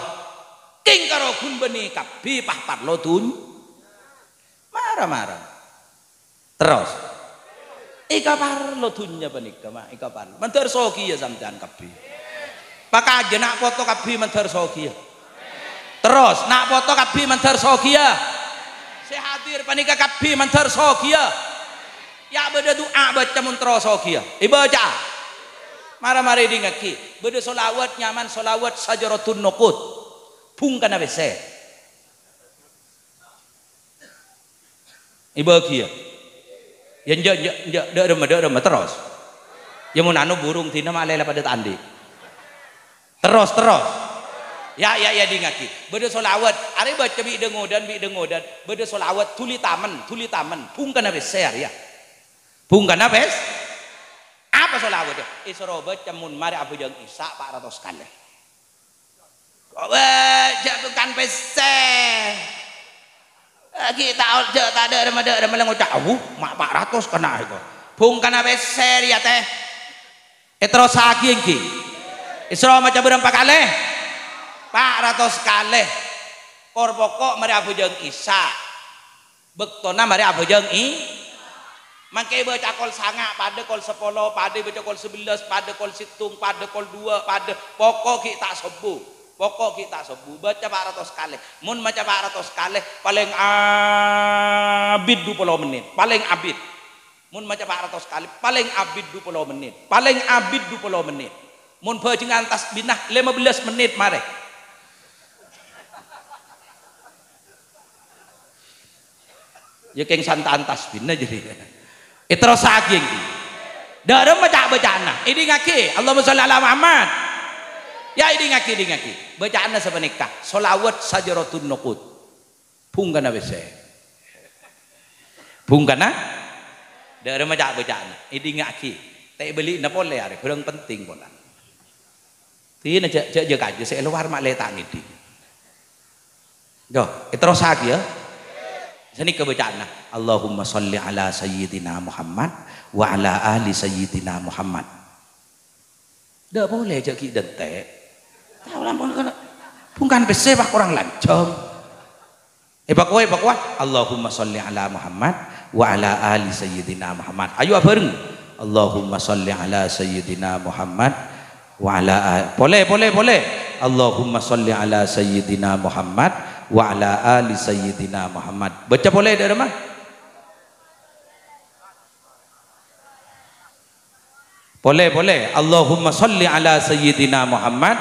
Kèng karo ghun bânnè kabbhi pas parlo dhun-, mara-mara. Terros. Èkaparlo dhunnya panèka, Ma', èkaparlo. Mandhâr soghiyâ sampèyan kabbhi. Pakajâ na' poto kabbhi mandhâr soghiyâ. Terros, na' poto kabbhi mandhâr soghiyâ. Sè hadir panèka kabbhi mandhâr soghiyâ. Ya' bâdâ du'a bâca mon terro soghiyâ. Èbâca. Mara-mara èdingngaghi. Bâdâ sholawat nyamana sholawat Sajaratun Nuqud. Bhungkana pèssè. Èbâgiyâ. Ya, enjâ', enjâ', enjâ', dâ' remma, dâ' remma, terros. Ya, mon anu burung dina malè la padâ ta' andi'. Terros, terros. Ya, ya, ya, dingngaghi. Bâdâ sholawat. Arè bâca bi' dângodan, bi' dângodan. Bâdâ sholawat, dhuli tamen, dhuli tamen. Bhungkana pèssè arèya. Bhungkana pèssè. Apa sholawat? Èsoro bâca mon marè abhâjâng Isya pa' ratos kalè. Kok bâca bhungkana pèssè. Ghi' ta' ol-, jâ' ta' dâ' remma, dâ' remma la ngoca', "Awu, ma' pa' ratos kennèng kok." Bhungkana pèssè rèya, tè. Èterrossaghi ènggi. Isra maca bârâmpa kalè? Pa' ratos kalè. Kor poko' marè abhâjâng Isya. Bâktona marè abhâjâng i-, mangkè bâca kol sanga', padâ kol sapolo, padâ bâca kol sabellâs, padâ kol sèttong, padâ kol duwâ', padâ, poko' ghi' ta' sobbhu. Poko' ghi' ta' sobbhu. Bâca pa' ratos kalè. Mon maca pa' ratos kalè, palèng abit dupolo mennit. Palèng abit. Mon maca pa' ratos kalè, palèng abit dupolo mennit. Palèng abit dupolo mennit. Mon bhâjhengan tasbina lima belas menit marè. Ya kèng santaan tasbina jadi. Èterrossaghi ènggi. Dhâremma ca'-bâca'anna. Èdingngaghi. Allahumma sholli ala Muhammad. Ya èdingngaghi, èdingngaghi. Bâca'anna sapanèka. Sholawat sajaratun nuqud. Bhungkana pèssè. Bhungkana. Dhâremma ca'-bâca'anna. Èdingngaghi. Ta' èbâli'na polè arè. Bhârâng penting polana. Dina jhâ', jhâ', jhâ' kajâ sè è lowar ma' lè ta' ngèdhing. Yo, èterrossaghi ya. Sanèka bâca'anna, "Allahumma sholli ala Sayyidina Muhammad wa ala ali Sayyidina Muhammad." Dâ' polè jhâ' ghi' dântè'. Tao lampong kana-, bhungkana pèssè pas korang lanjhâng. Èpakowa, èpakowa. Allahumma sholli ala Muhammad wa ala ali Sayyidina Muhammad. Ayo abhâreng. Allahumma sholli ala Sayyidina Muhammad wa ala a-, polè, polè, polè. Allahumma sholli ala Sayyidina Muhammad wa ala ali Sayyidina Muhammad. Bâca polè, dhâremma. Polè, polè. Allahumma sholli ala Sayyidina Muhammad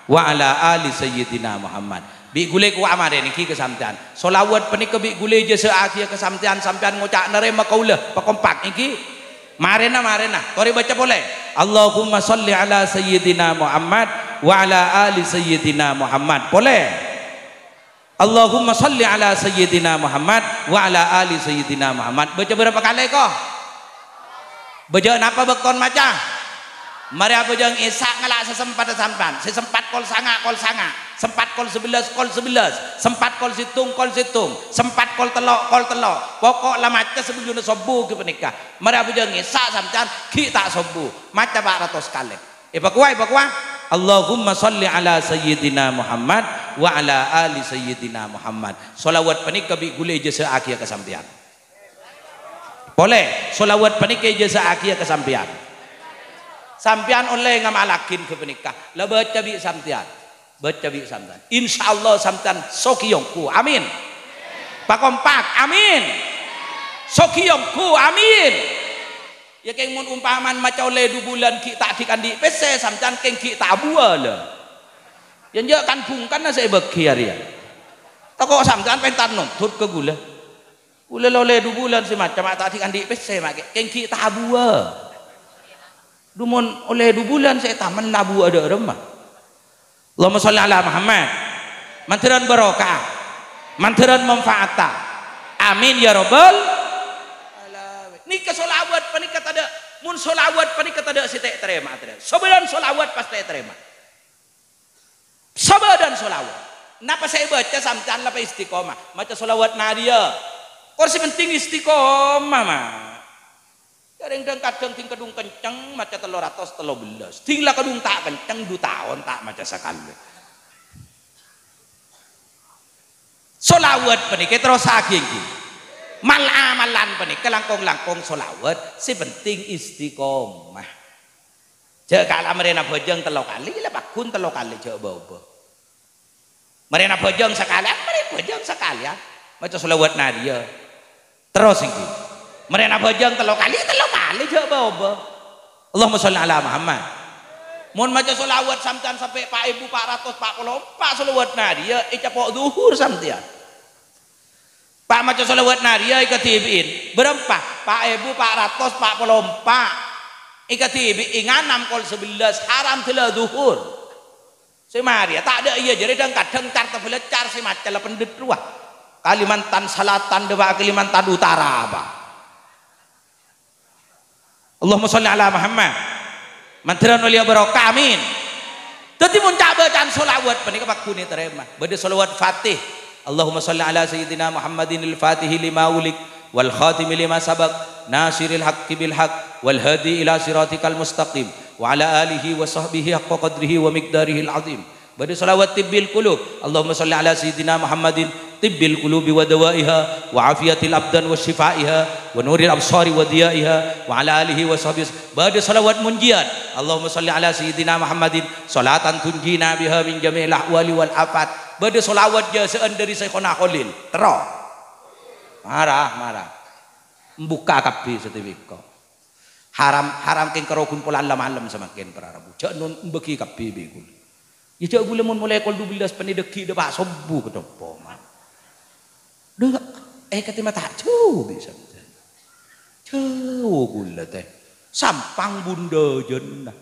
wa ala ali Sayyidina Muhammad. Bi' ghulâ kowa marè nènggi ka sampèyan. Sholawat panèka bi' ghulâ èjhâsa'aghiyâ ka sampèyan, sampèyan ngoca' narèma kaulâ. Pakompak nènggi. Marèna, marèna. Torè bâca polè. Allahumma sholli ala Sayyidina Muhammad wa ala ali Sayyidina Muhammad. Polè. Allahumma sholli ala Sayyidina Muhammad wa ala ali Sayyidina Muhammad. Bâca bârâmpa kalè, ko? Bâjâ napa bâktona maca? Marè abhâjâng Isya ngala' sè sempat sampèyan. Sè sempat kol sanga', kol sanga'. Sempat kol sabellâs, kol sabellâs. Sempat kol sèttong, kol sèttong. Sempat kol tello', kol tello'. Pokok la maca sabellunna sobbhu ghi' panèka. Marè abhâjâng Isya sampèyan ghi' ta' sobbhu. Maca pa' ratos kalè. Èpakowa, èpakowa. Allahumma sholli ala Sayyidina Muhammad wa ala ali Sayyidina Muhammad. Sholawat panèka bi' ghulâ èjhâsa'aghiyâ ka sampèyan. Polè, sholawat panèka èjhâsa'aghiyâ ka sampèyan. Sampèyan ollè ngamallaghi ghâpanèka. La bâca bi' sampèyan. Bâca bi' sampèyan. Insyaallah sampèyan soghi ongghu. Amin. Pakompak. Amin. Soghi ongghu. Amin. Ya, kèng mon ompamana maca ollè du bulân ghi' ta' dhi'-kandhi' pèssè, sampèyan kèng ghi' ta' abuwâ, la. Ya, enjâ' kan bhungkana sè èbâghi arèya. Tako' sampèyan pènta nontot ka ghulâ. Ghulâ la ollè du bulân sè maca ma' ta' dhi'-kandhi' pèssè, ma' kè-, kèng ghi' ta' abuwâ. Du mon ollè du bulân sè ètamen abuwâ dhâ' remma. Allahumma sholli ala Muhammad. Mandhârân barokah. Mandhârân manfaatta. Amin ya rabbal alamin. Nèka sholawat panèka tadâ', mon sholawat panèka tadâ' sè ta' ètarèma, tadâ'. Sabâdhân sholawat pas ta' ètarèma. Sabâdhân sholawat. Napa sè èbâca sampèyan la pas istiqomah. Maca sholawat nariyah. Kor sè penting istiqomah, ma'. Jhâreng dhâng-kadhâng dhing kadhung kenceng maca tello ratos tello bellâs. Dhing la kadhung ta' kenceng du taon ta' maca sakalè. Sholawat panèka terrossaghi ènggi. Mal-amalan panèka langkong-langkong sholawat, sè penting istiqomah. Jhâ' kala marèna bhâjâng tello kalè, la pagghun tello kalè jhâ' bâ-obâ. Marèna bhâjâng sakalèyan, marè bhâjâng sakalèyan. Maca sholawat nariyah. Terros ènggi. Marèna bhâjâng tello kalè, tello kalè jhâ' bâ-obâ. Allahumma sholli ala Muhammad. Mon maca sholawat sampèyan sampè' pa' èbu pa' ratos pa' polo empa' sholawat nariyah, ècapo' dhuhur sampèyan. Pa' maca sholawat nariyah èkadhibi'in. Bârâmpa? Pa' èbu pa' ratos pa' polo empa'. Èkadhibi' ènga' ennem kol sabellâs, haram dâla dhuhur. Sè marèya, ta' dâ' iyâ jârèya dhâng-kadhâng car tabâlâ car sè maca la pendhet rowa. Kalimantan Selatan dâpa' Kalimantan Utara apa. Allahumma sholli ala Muhammad. Mandhârân ollè barokah, amin. Dhâddhi mon ca'-bâcaan sholawat panèka pagghun ètarèma. Bâdâ sholawat Fatih. Allahumma sholli ala Sayyidina Muhammadin al-Fatihi lima ulik, wal khatimi lima sabaq, nasiril haqqi bil haqq, wal hadi ila siratikal mustaqim, wa ala alihi wa sahbihi haqqa qadrihi wa miqdarihil azim. Bâdâ sholawat tibbil qulub. Allahumma sholli ala Sayyidina Muhammadin tibbil qulubi wa dawaiha, wa afiyatil abdan wa syifaiha, wa nuril absari wa diyaiha, wa ala alihi wa sahbihi. Bâdâ sholawat munjiat. Allahumma sholli ala Sayyidina Muhammadin sholatan tunjina biha min jami'il ahwali wal afat. Bâdâ sholawat jâsa'an dâri Syaikhona Kholil. Terro. Mara, mara. Mbukka' kabbhi sadhâjâ. Haram, haram kèng karo ghun polan la malem samangkèn para rabu. Jhâ' non bâgi kabbhi bi' ghulâ. Iyâ jhâ' ghulâ mon molaè kol dubellâs pènè dâggi' dâpa' sobbhu kadhâpa', Ma'. Dâ', eh, katè ma' ta' jhâu bi' sampèyan. Jhâu ghulâ tè. Sampang bundhâjânna.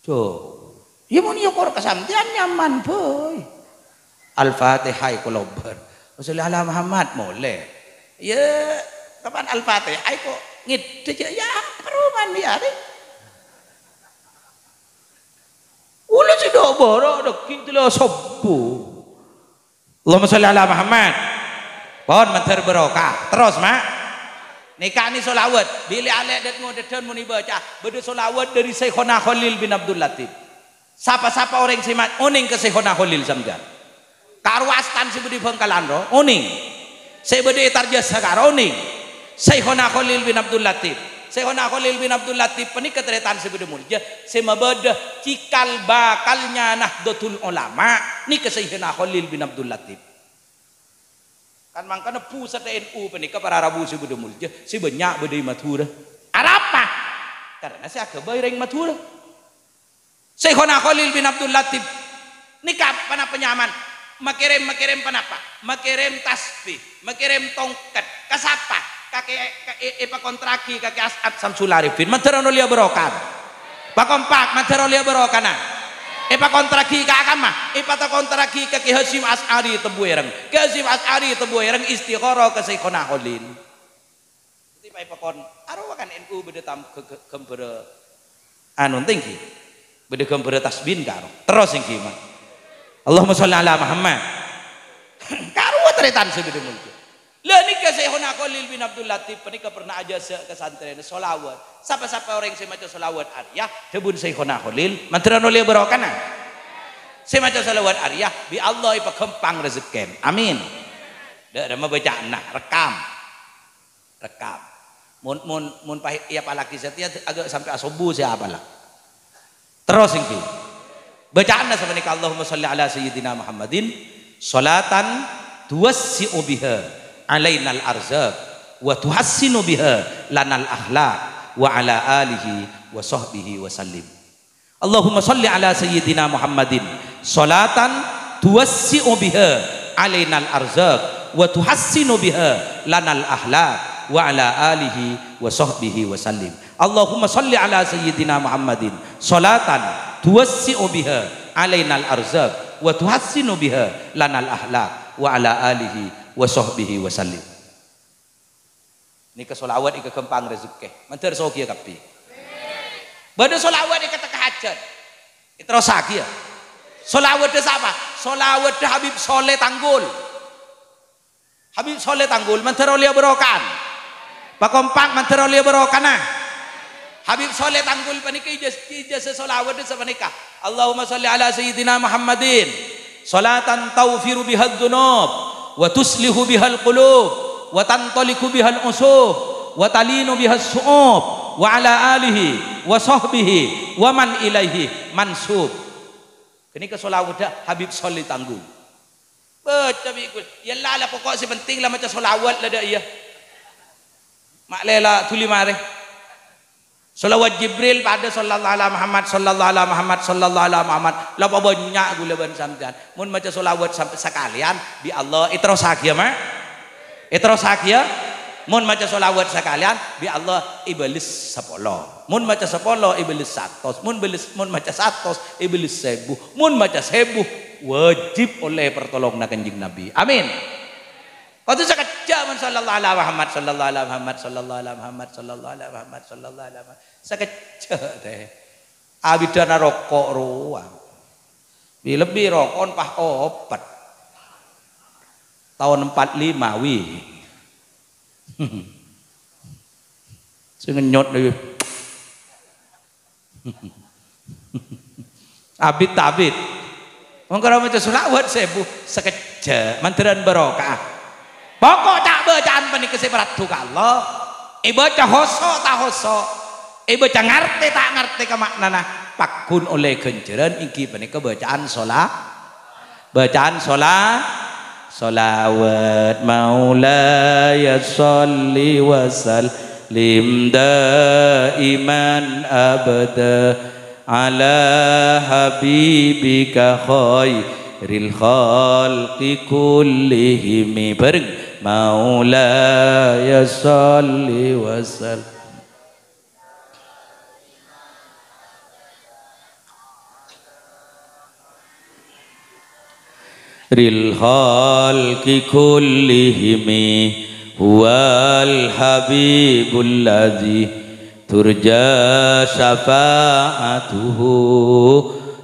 Jhâu. Iyâ mon èokor ka sampèyan nyaman bhâi. Al-Fatihah èkolobar. Wa sholli ala Muhammad molè. Iyâ, kapan Al-Fatihah èko ngèdhâ jhâ' iyâ, paroman iyâ, rè. Ghulâ sè dâ' bârâ' dâggi' tèla sobbhu. Allahumma sholli ala Muhammad. Pon, mandhâr barokah. Terros, Ma'. Nèka nè sholawat. Bilâ alè' dât-ngodâdhân mon èbâca. Bâdâ sholawat dâri Syaikhona Khalil bin Abdul Latif. Sapa-sapa orèng sè ma-, onèng ka Syaikhona Khalil sampèyan. Karo astan sè bâdâ è Bhângkalan ro, onèng. Sè bâdâ è Tarjasa karo onèng. Syaikhona Khalil bin Abdul Latif. Syaikhona Khalil bin Abdul Latif panèka tarètan sè bâdâ molja, sè mabâdâ cikal bakalnya Nahdlatul Ulama nèka Syaikhona Khalil bin Abdul Latif. Kan mangkana pusat N U panèka para rabu sè bâdâ molja, sè bânnya' bâdâ è Madhurâ. Arapa? Karana sè aghâbây rèng Madhurâ. Syaikhona Khalil bin Abdul Latif nèka ponapa nyaman? Makèrèm, makèrèm ponapa? Makèrèm tasbih, makèrèm tongket. Ka sapa? Ka Kè-, ka, è-, èpakontraghi ka Kè As'ad Samsul Arifin. Mandhâr olèya barokah. Pakompak, mandhâr olèya barokana. Èpakontraghi ka kamma? Èpakontraghi ka Kè Hasyim Asy'ari Tebuireng. Kè Hasyim Asy'ari Tebuireng istikharah ka Syaikhona Khalil. Dâddhi, pa-, pakon, arowa kan N U bâdâ tam-, gâ-, gâ-, ghâmbhârâ anu, èngghi. Bâdâ ghâmbhârâ tasbih karo. Terros èngghi, Ma'. Allahumma sholli ala Muhammad. Karowa tarètan sè bâdâ molja. La nèka Syaikhona Khalil bin Abdul Latif panèka pernah ajhâsâ' ka santrèna sholawat. Sapa-sapa orèng sè maca sholawat arèya, dhâbuna Syaikhona Khalil, mandhâr olèya barokana. Sè maca sholawat arèya, bi' Allah èpaghâmpang rejekkèna. Amin. Dâ' remma bâca'anna, rekam. Rekam. Mon, mon, mon pas èapallaghi satèya, aghâ' sampè' asobbhu sè apalla. Terros èngghi. Bâca'anna sapanèka, Allahumma sholli ala sayyidina Muhammadin, sholatan tuwassi'u biha alainal arzaq, wa tuhassinu biha lanal akhlaq, wa ala alihi wa sahbihi wa sallim. Allahumma sholli ala sayyidina Muhammadin, sholatan tuwassi'u biha alainal arzaq, wa tuhassinu biha lanal akhlaq, wa ala alihi wa sahbihi wa sallim. Allahumma sholli ala sayyidina Muhammadin, sholatan tuwassi'u biha alainal arzaq, wa tuhassinu biha lanal akhlaq, wa ala alihi wa sahbihi wa sallim. Nèka sholawat èkaghâmpang rejekkè. Mandhâr soghiyâ kabbhi. Bâdâ sholawat èkatekka hajhât. Èterrossaghi, yâ. Sholawatta sapa? Sholawatta Habib Sholeh Tanggul. Habib Sholeh Tanggul, mandhâr olèya barokana. Pakompak mandhâr olèya barokana. Habib Sholeh Tanggul panèka ijaz-, ijazah sholawatta sapanèka. Allahumma sholli ala sayyidina Muhammadin. Sholatan taghfiru bihadz dzunub, wa tuslihu bihal qulub, wa tantaliqu bihal usub, wa talinu bihas su'ub, wa ala alihi, wa sahbihi, wa man ilaihi mansub. Ghânèka sholawatta Habib Sholeh Tanggul. Bâca bi' ghulâ. Yâ la, la, pokok sè penting la maca sholawat la dâ' iyâ. Ma' lè la dhuli marè. Sholawat Jibril padâ, sallallahu ala Muhammad, sallallahu ala Muhammad, sallallahu ala Muhammad. La pabânnya' ghulâ bân sampèyan. Mon maca sholawat sampè' sakalèyan, bi' Allah èterrossaghi, yâ, Ma'. Èterrossaghi, yâ. Mon maca sholawat sakalèyan, bi' Allah èbâles sapolo. Mon maca sapolo, èbâles satos. Mon bâles, mon maca satos, èbâles sèbu. Mon maca sèbu, wajib ollè partolonganna Kanjeng Nabi. Amin. Kodhu sakejjhâ' mon sallallahu ala Muhammad, sallallahu ala Muhammad, sallallahu ala Muhammad, sallallahu ala Muhammad, sallallahu ala Muhammad. Sakejjhâ' tè. Abidhâna roko' rowa. Bi-, lebbi roko'na pas opet. Taon empat lima, wi. Sè ngenyot, wi. Abit ta' abit. Wong karo maca sholawat sèbu, sakejjhâ', mandhârân barokah. Pokok ca'-bâcaan panèka sè paraddu ka Allah. Èbâca hoso' ta' hoso', èbâca ngartè ta' ngartè ka ma'nana, pagghun ollè ghânjhârân èngghi panèka bâcaan shola-, bâcaan shola-, sholawat. Maulaya sholli wa sal-, Lim daiman abada ala habibika khairil khalqi kullihimi. Bareng, Maulaya shalli wa sallim. Khairil khalqi kullihimi huwal habibul ladzi turja syafa'atuhu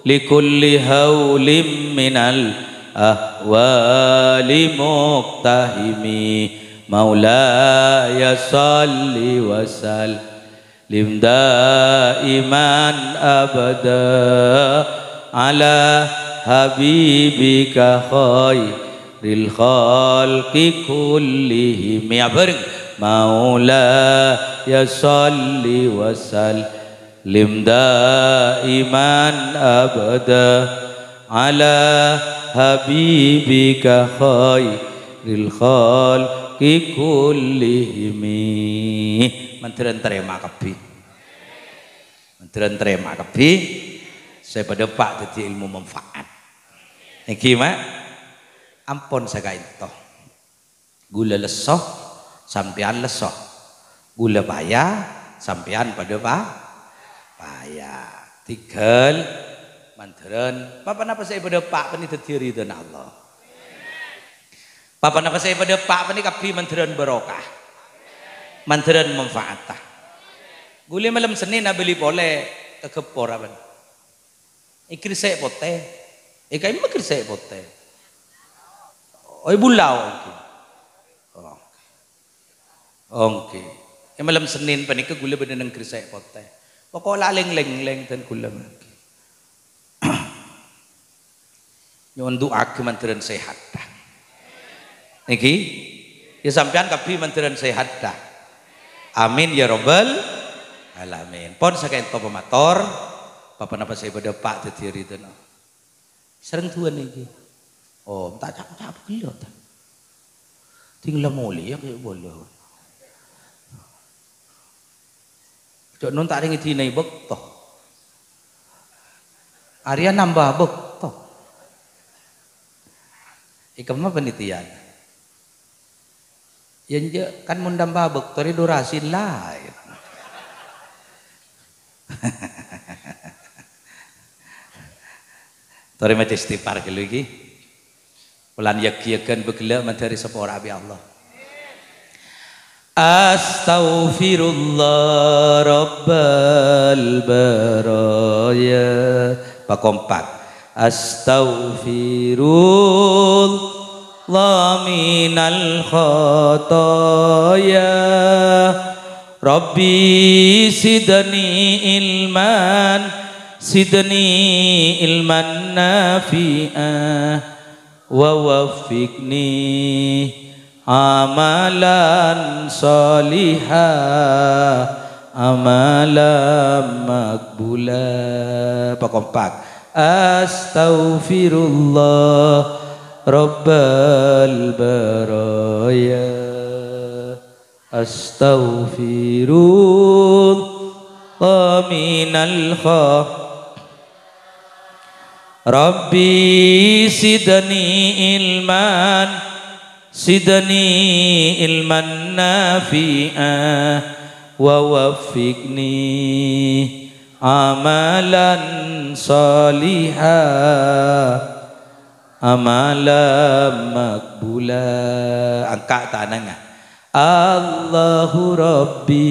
likulli haulin minal ahwali muqtahimi. Maulaya shalli wa sallim. Lim daiman abada ala habibika khairil khalqi kullihim. Ya, bareng. Maulaya shalli wa sallim daiman abada ala habibika khairil khalqi kullihimi. Mandhâr tarèma kabbhi. Mandhâr tarèma kabbhi, sè padâ pa' dhâddhi ilmu manfaat. Nèkè, Ma', ampon sakaènto. Ghulâ lesso, sampèyan lesso. Ghulâ paya, sampèyan padâ pa-, paya. Tèghâl mandhârân, pa-ponapa sè èpadâ pa' panè dhâddhiyâ ridhâna Allah. Pa-ponapa sè èpadâ pa' panè kabbhi mandhârân barokah. Mandhârân manfaata. Ghulâ malem Sennèn abâli polè ka Gheppor, apa? È Gresèk Potè. È ka'imma Gresèk Potè? Oh, è Bulao, èngghi. Oh, èngghi. Oh, èngghi. È malem Sennèn panèka ghulâ bâdâ neng Gresèk Potè. Pokok la lèng-lèng, lèng dân ghulâ mangkèn. Nyo'on du'aaghi mandhârân sehatta. Nèkè? Ya, sampèyan kabbhi mandhârân sehatta. Amin ya rabbal alamin. Pon sakaènto pamator, pa-ponapa sè èpadâ pa' dhâddhiyâ ridhâna. Sareng duwâ nèkè. Oh, ta' ca'-, ca' ghellâ' ta'. Ding la molèya kaya' bâlâ. Jhâ' non ta' rèng èdinaè bâkto. Arèya nambâ bâkto. È kemma panitiana? Ya, enjâ', kan mon nambâ bâkto rè durasi laèn. Torè maca istighfar ghâllu, ghi. Polana yag-yagân bâ ghellâ' mandhâri sapora bi' Allah. Astaghfirullah rabbal baraya. Pakompak. Astaghfirullah minal khataya. Rabbi zidni ilman, zidni ilman nafi'a. Wa waffiqni amalan shaliha, amalan maqbula. Pakompak. Astaghfirullah rabbal baraya. Astaghfirullah minal kha-, Rabbi zidni ilman, zidni ilman nafi'a, wa waffiqni amalan shaliha, amalan maqbula. Angka' tanangnga. Allahu Rabbi,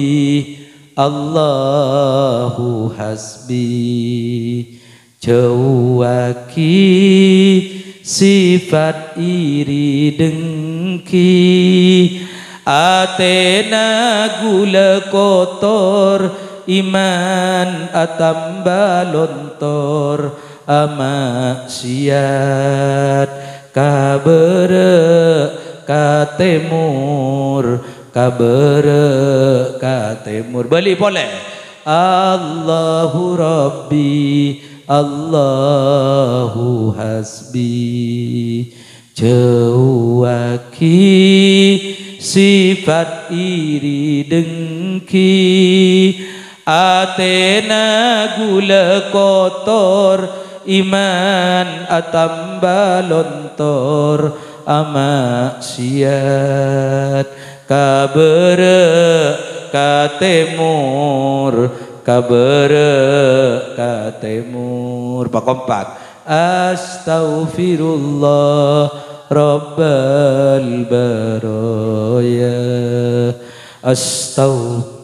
Allahu Hasbi. Jhâuwâghi sifat iri dengki. Atèna ghulâ kotor, iman atamba lontor, amaksiat ka bârâ' ka tèmor, ka bârâ' ka tèmor. Bâli' polè. Allahu Rabbi, Allahu Hasbi. Jhâuwâghi sifat iri dengki. Èngghi atèna ghulâ kotor, iman atamba lontor, amaksiat. Ka bârâ' ka tèmor, ka bârâ' ka tèmor. Pakompak. Astaghfirullah Rabbal baraya. Astagh-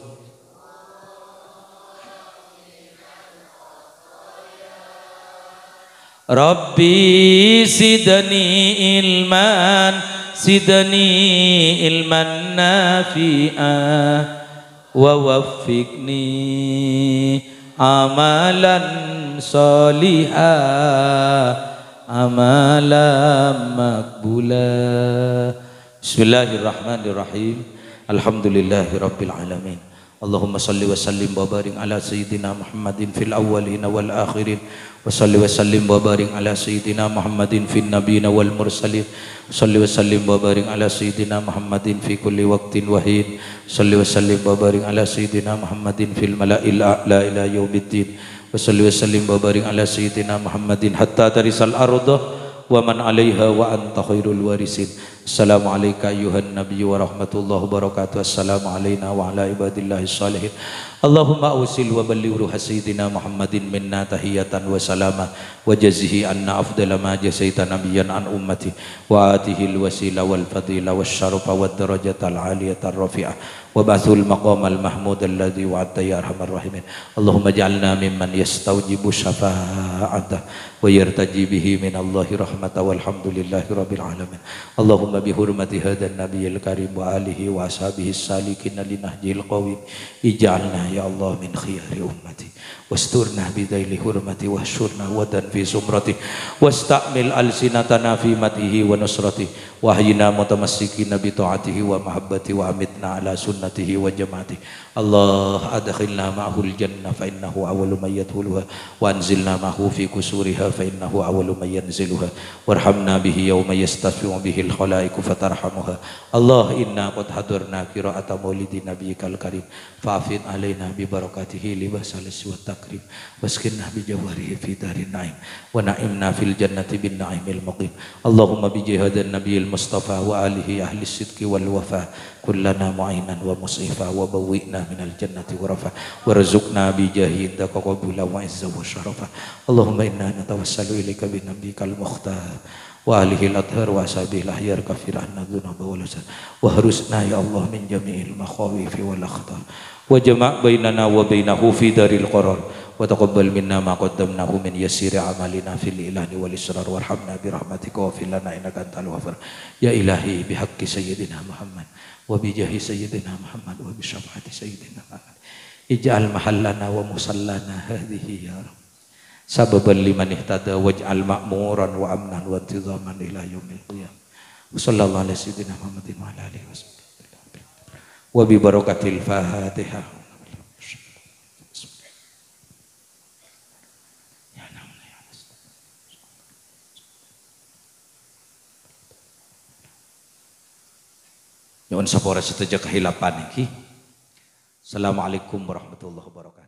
Rabbi zidni ilman, zidni ilman nafi'a, wa waffiqni amalan sholiha, amalan maqbula. Bismillahirrahmanirrahim. Alhamdulillahirabbil alamin. Allahumma shalli wa sallim wa barik ala sayyidina Muhammadin fil awwalina wal akhirin. Wa shalli wa sallim wa barik ala sayyidina Muhammadin fin nabiyina wal mursalin. Wa shalli wa sallim wa barik ala sayyidina Muhammadin fi kulli waqtin wa hin. Shalli wa sallim wa barik ala sayyidina Muhammadin fil mala'il a'la ila yaumiddin. Wa shalli wa sallim wa barik ala sayyidina Muhammadin hatta tarisal arda wa man alaiha wa anta khairul warisin. Assalamu alaika ayyuhan nabiyyu wa rahmatullahi wa barakatuh. Assalamu alaina wa ala ibadillahis shalihin. Allahumma awsil wa balligh ruha sayyidina Muhammadin minna tahiyatan wa salama, wa jazihi anna afdala ma jazaita nabiyyan an ummati, wa atihil wasila wal fadila was syarafa wad darajatal aliyatar rafi'ah, wa ba'thul maqamal mahmudal ladzi wa'adta ya arhamar rahimin. Allahumma ij'alna mimman yastaujibu syafa'atah wa yartaji bihi minallahi rahmata walhamdulillahi rabbil alamin. Allahumma bihurmati hadan nabiyil karim wa alihi wa ashabihi salikina linahjihil qawim. Ij'alna ya Allah min khiyari ummati. Wasturna bidzaili hurmati wahsyurna wadan fi zumrati. Wasta'mil alsinatana fi madhihi wa nusrati. Wahyina mutamassikina bi ta'atihi wa mahabbati wa amitna ala sunnatihi wa jama'ati. Allah adkhilna ma'ahul jannah fa innahu awwalu man yadkhuluha. Wa anzilna ma'ahu fi qusuriha fa innahu awwalu man yanziluha. Warhamna bihi yauma yastasfi'u bihil khalaiqu fatarhamuha. Allah inna qad hadarna qira'ata maulidi nabiyyikal karim. Fa'afid alaina bi barakatihi libasal izzi wat takrim. Waskinna bi jawarihi fi darin na'im. Wa na'imna fil jannati bin na'imil muqim. Allahumma bi jahi hadan nabiyil mustafa wa alihi ahli sidqi wal wafa. Kun lana mu'inan wa mus'ifa wa bawwi'na minal jannati ghurafa. Warzuqna bi jahi indaka qabula wa izza wa syarafa. Allahumma inna natawassalu ilaika bi nabiyyikal mukhtar. Wa alihil athhar wa ashabihil akhyar kaffir anna dzunuba wal awzar. Wahrusna ya Allah min jami'il makhawifi wal akhtar. Wa jama' bainana wa bainahu fi daril qarar. Wa taqabbal minna ma qaddamnahu min yasiri amalina fil ilani wal israr. Warhamna bi rahmatika waghfir lana innaka antal ghafar. Ya Ilahi, bihaqqi Sayyidina Muhammad, wa bijahi Sayyidina Muhammad, wa bi syafaati Sayyidina Muhammad. Ij'al mahallana wa musallana hadhihi ya Rabb. Sababan liman ihtada waj'al ma'muran wa amnan wa intizaman ila yaumil qiyamah. Wa sallallahu ala sayyidina Muhammadin wa ala alihi wa sahbihi. Wa bi barakatil Fatihah. Nyo'on sapora sadhâjâ kahilapan nèka. Assalamualaikum warahmatullahi wabarakatuh.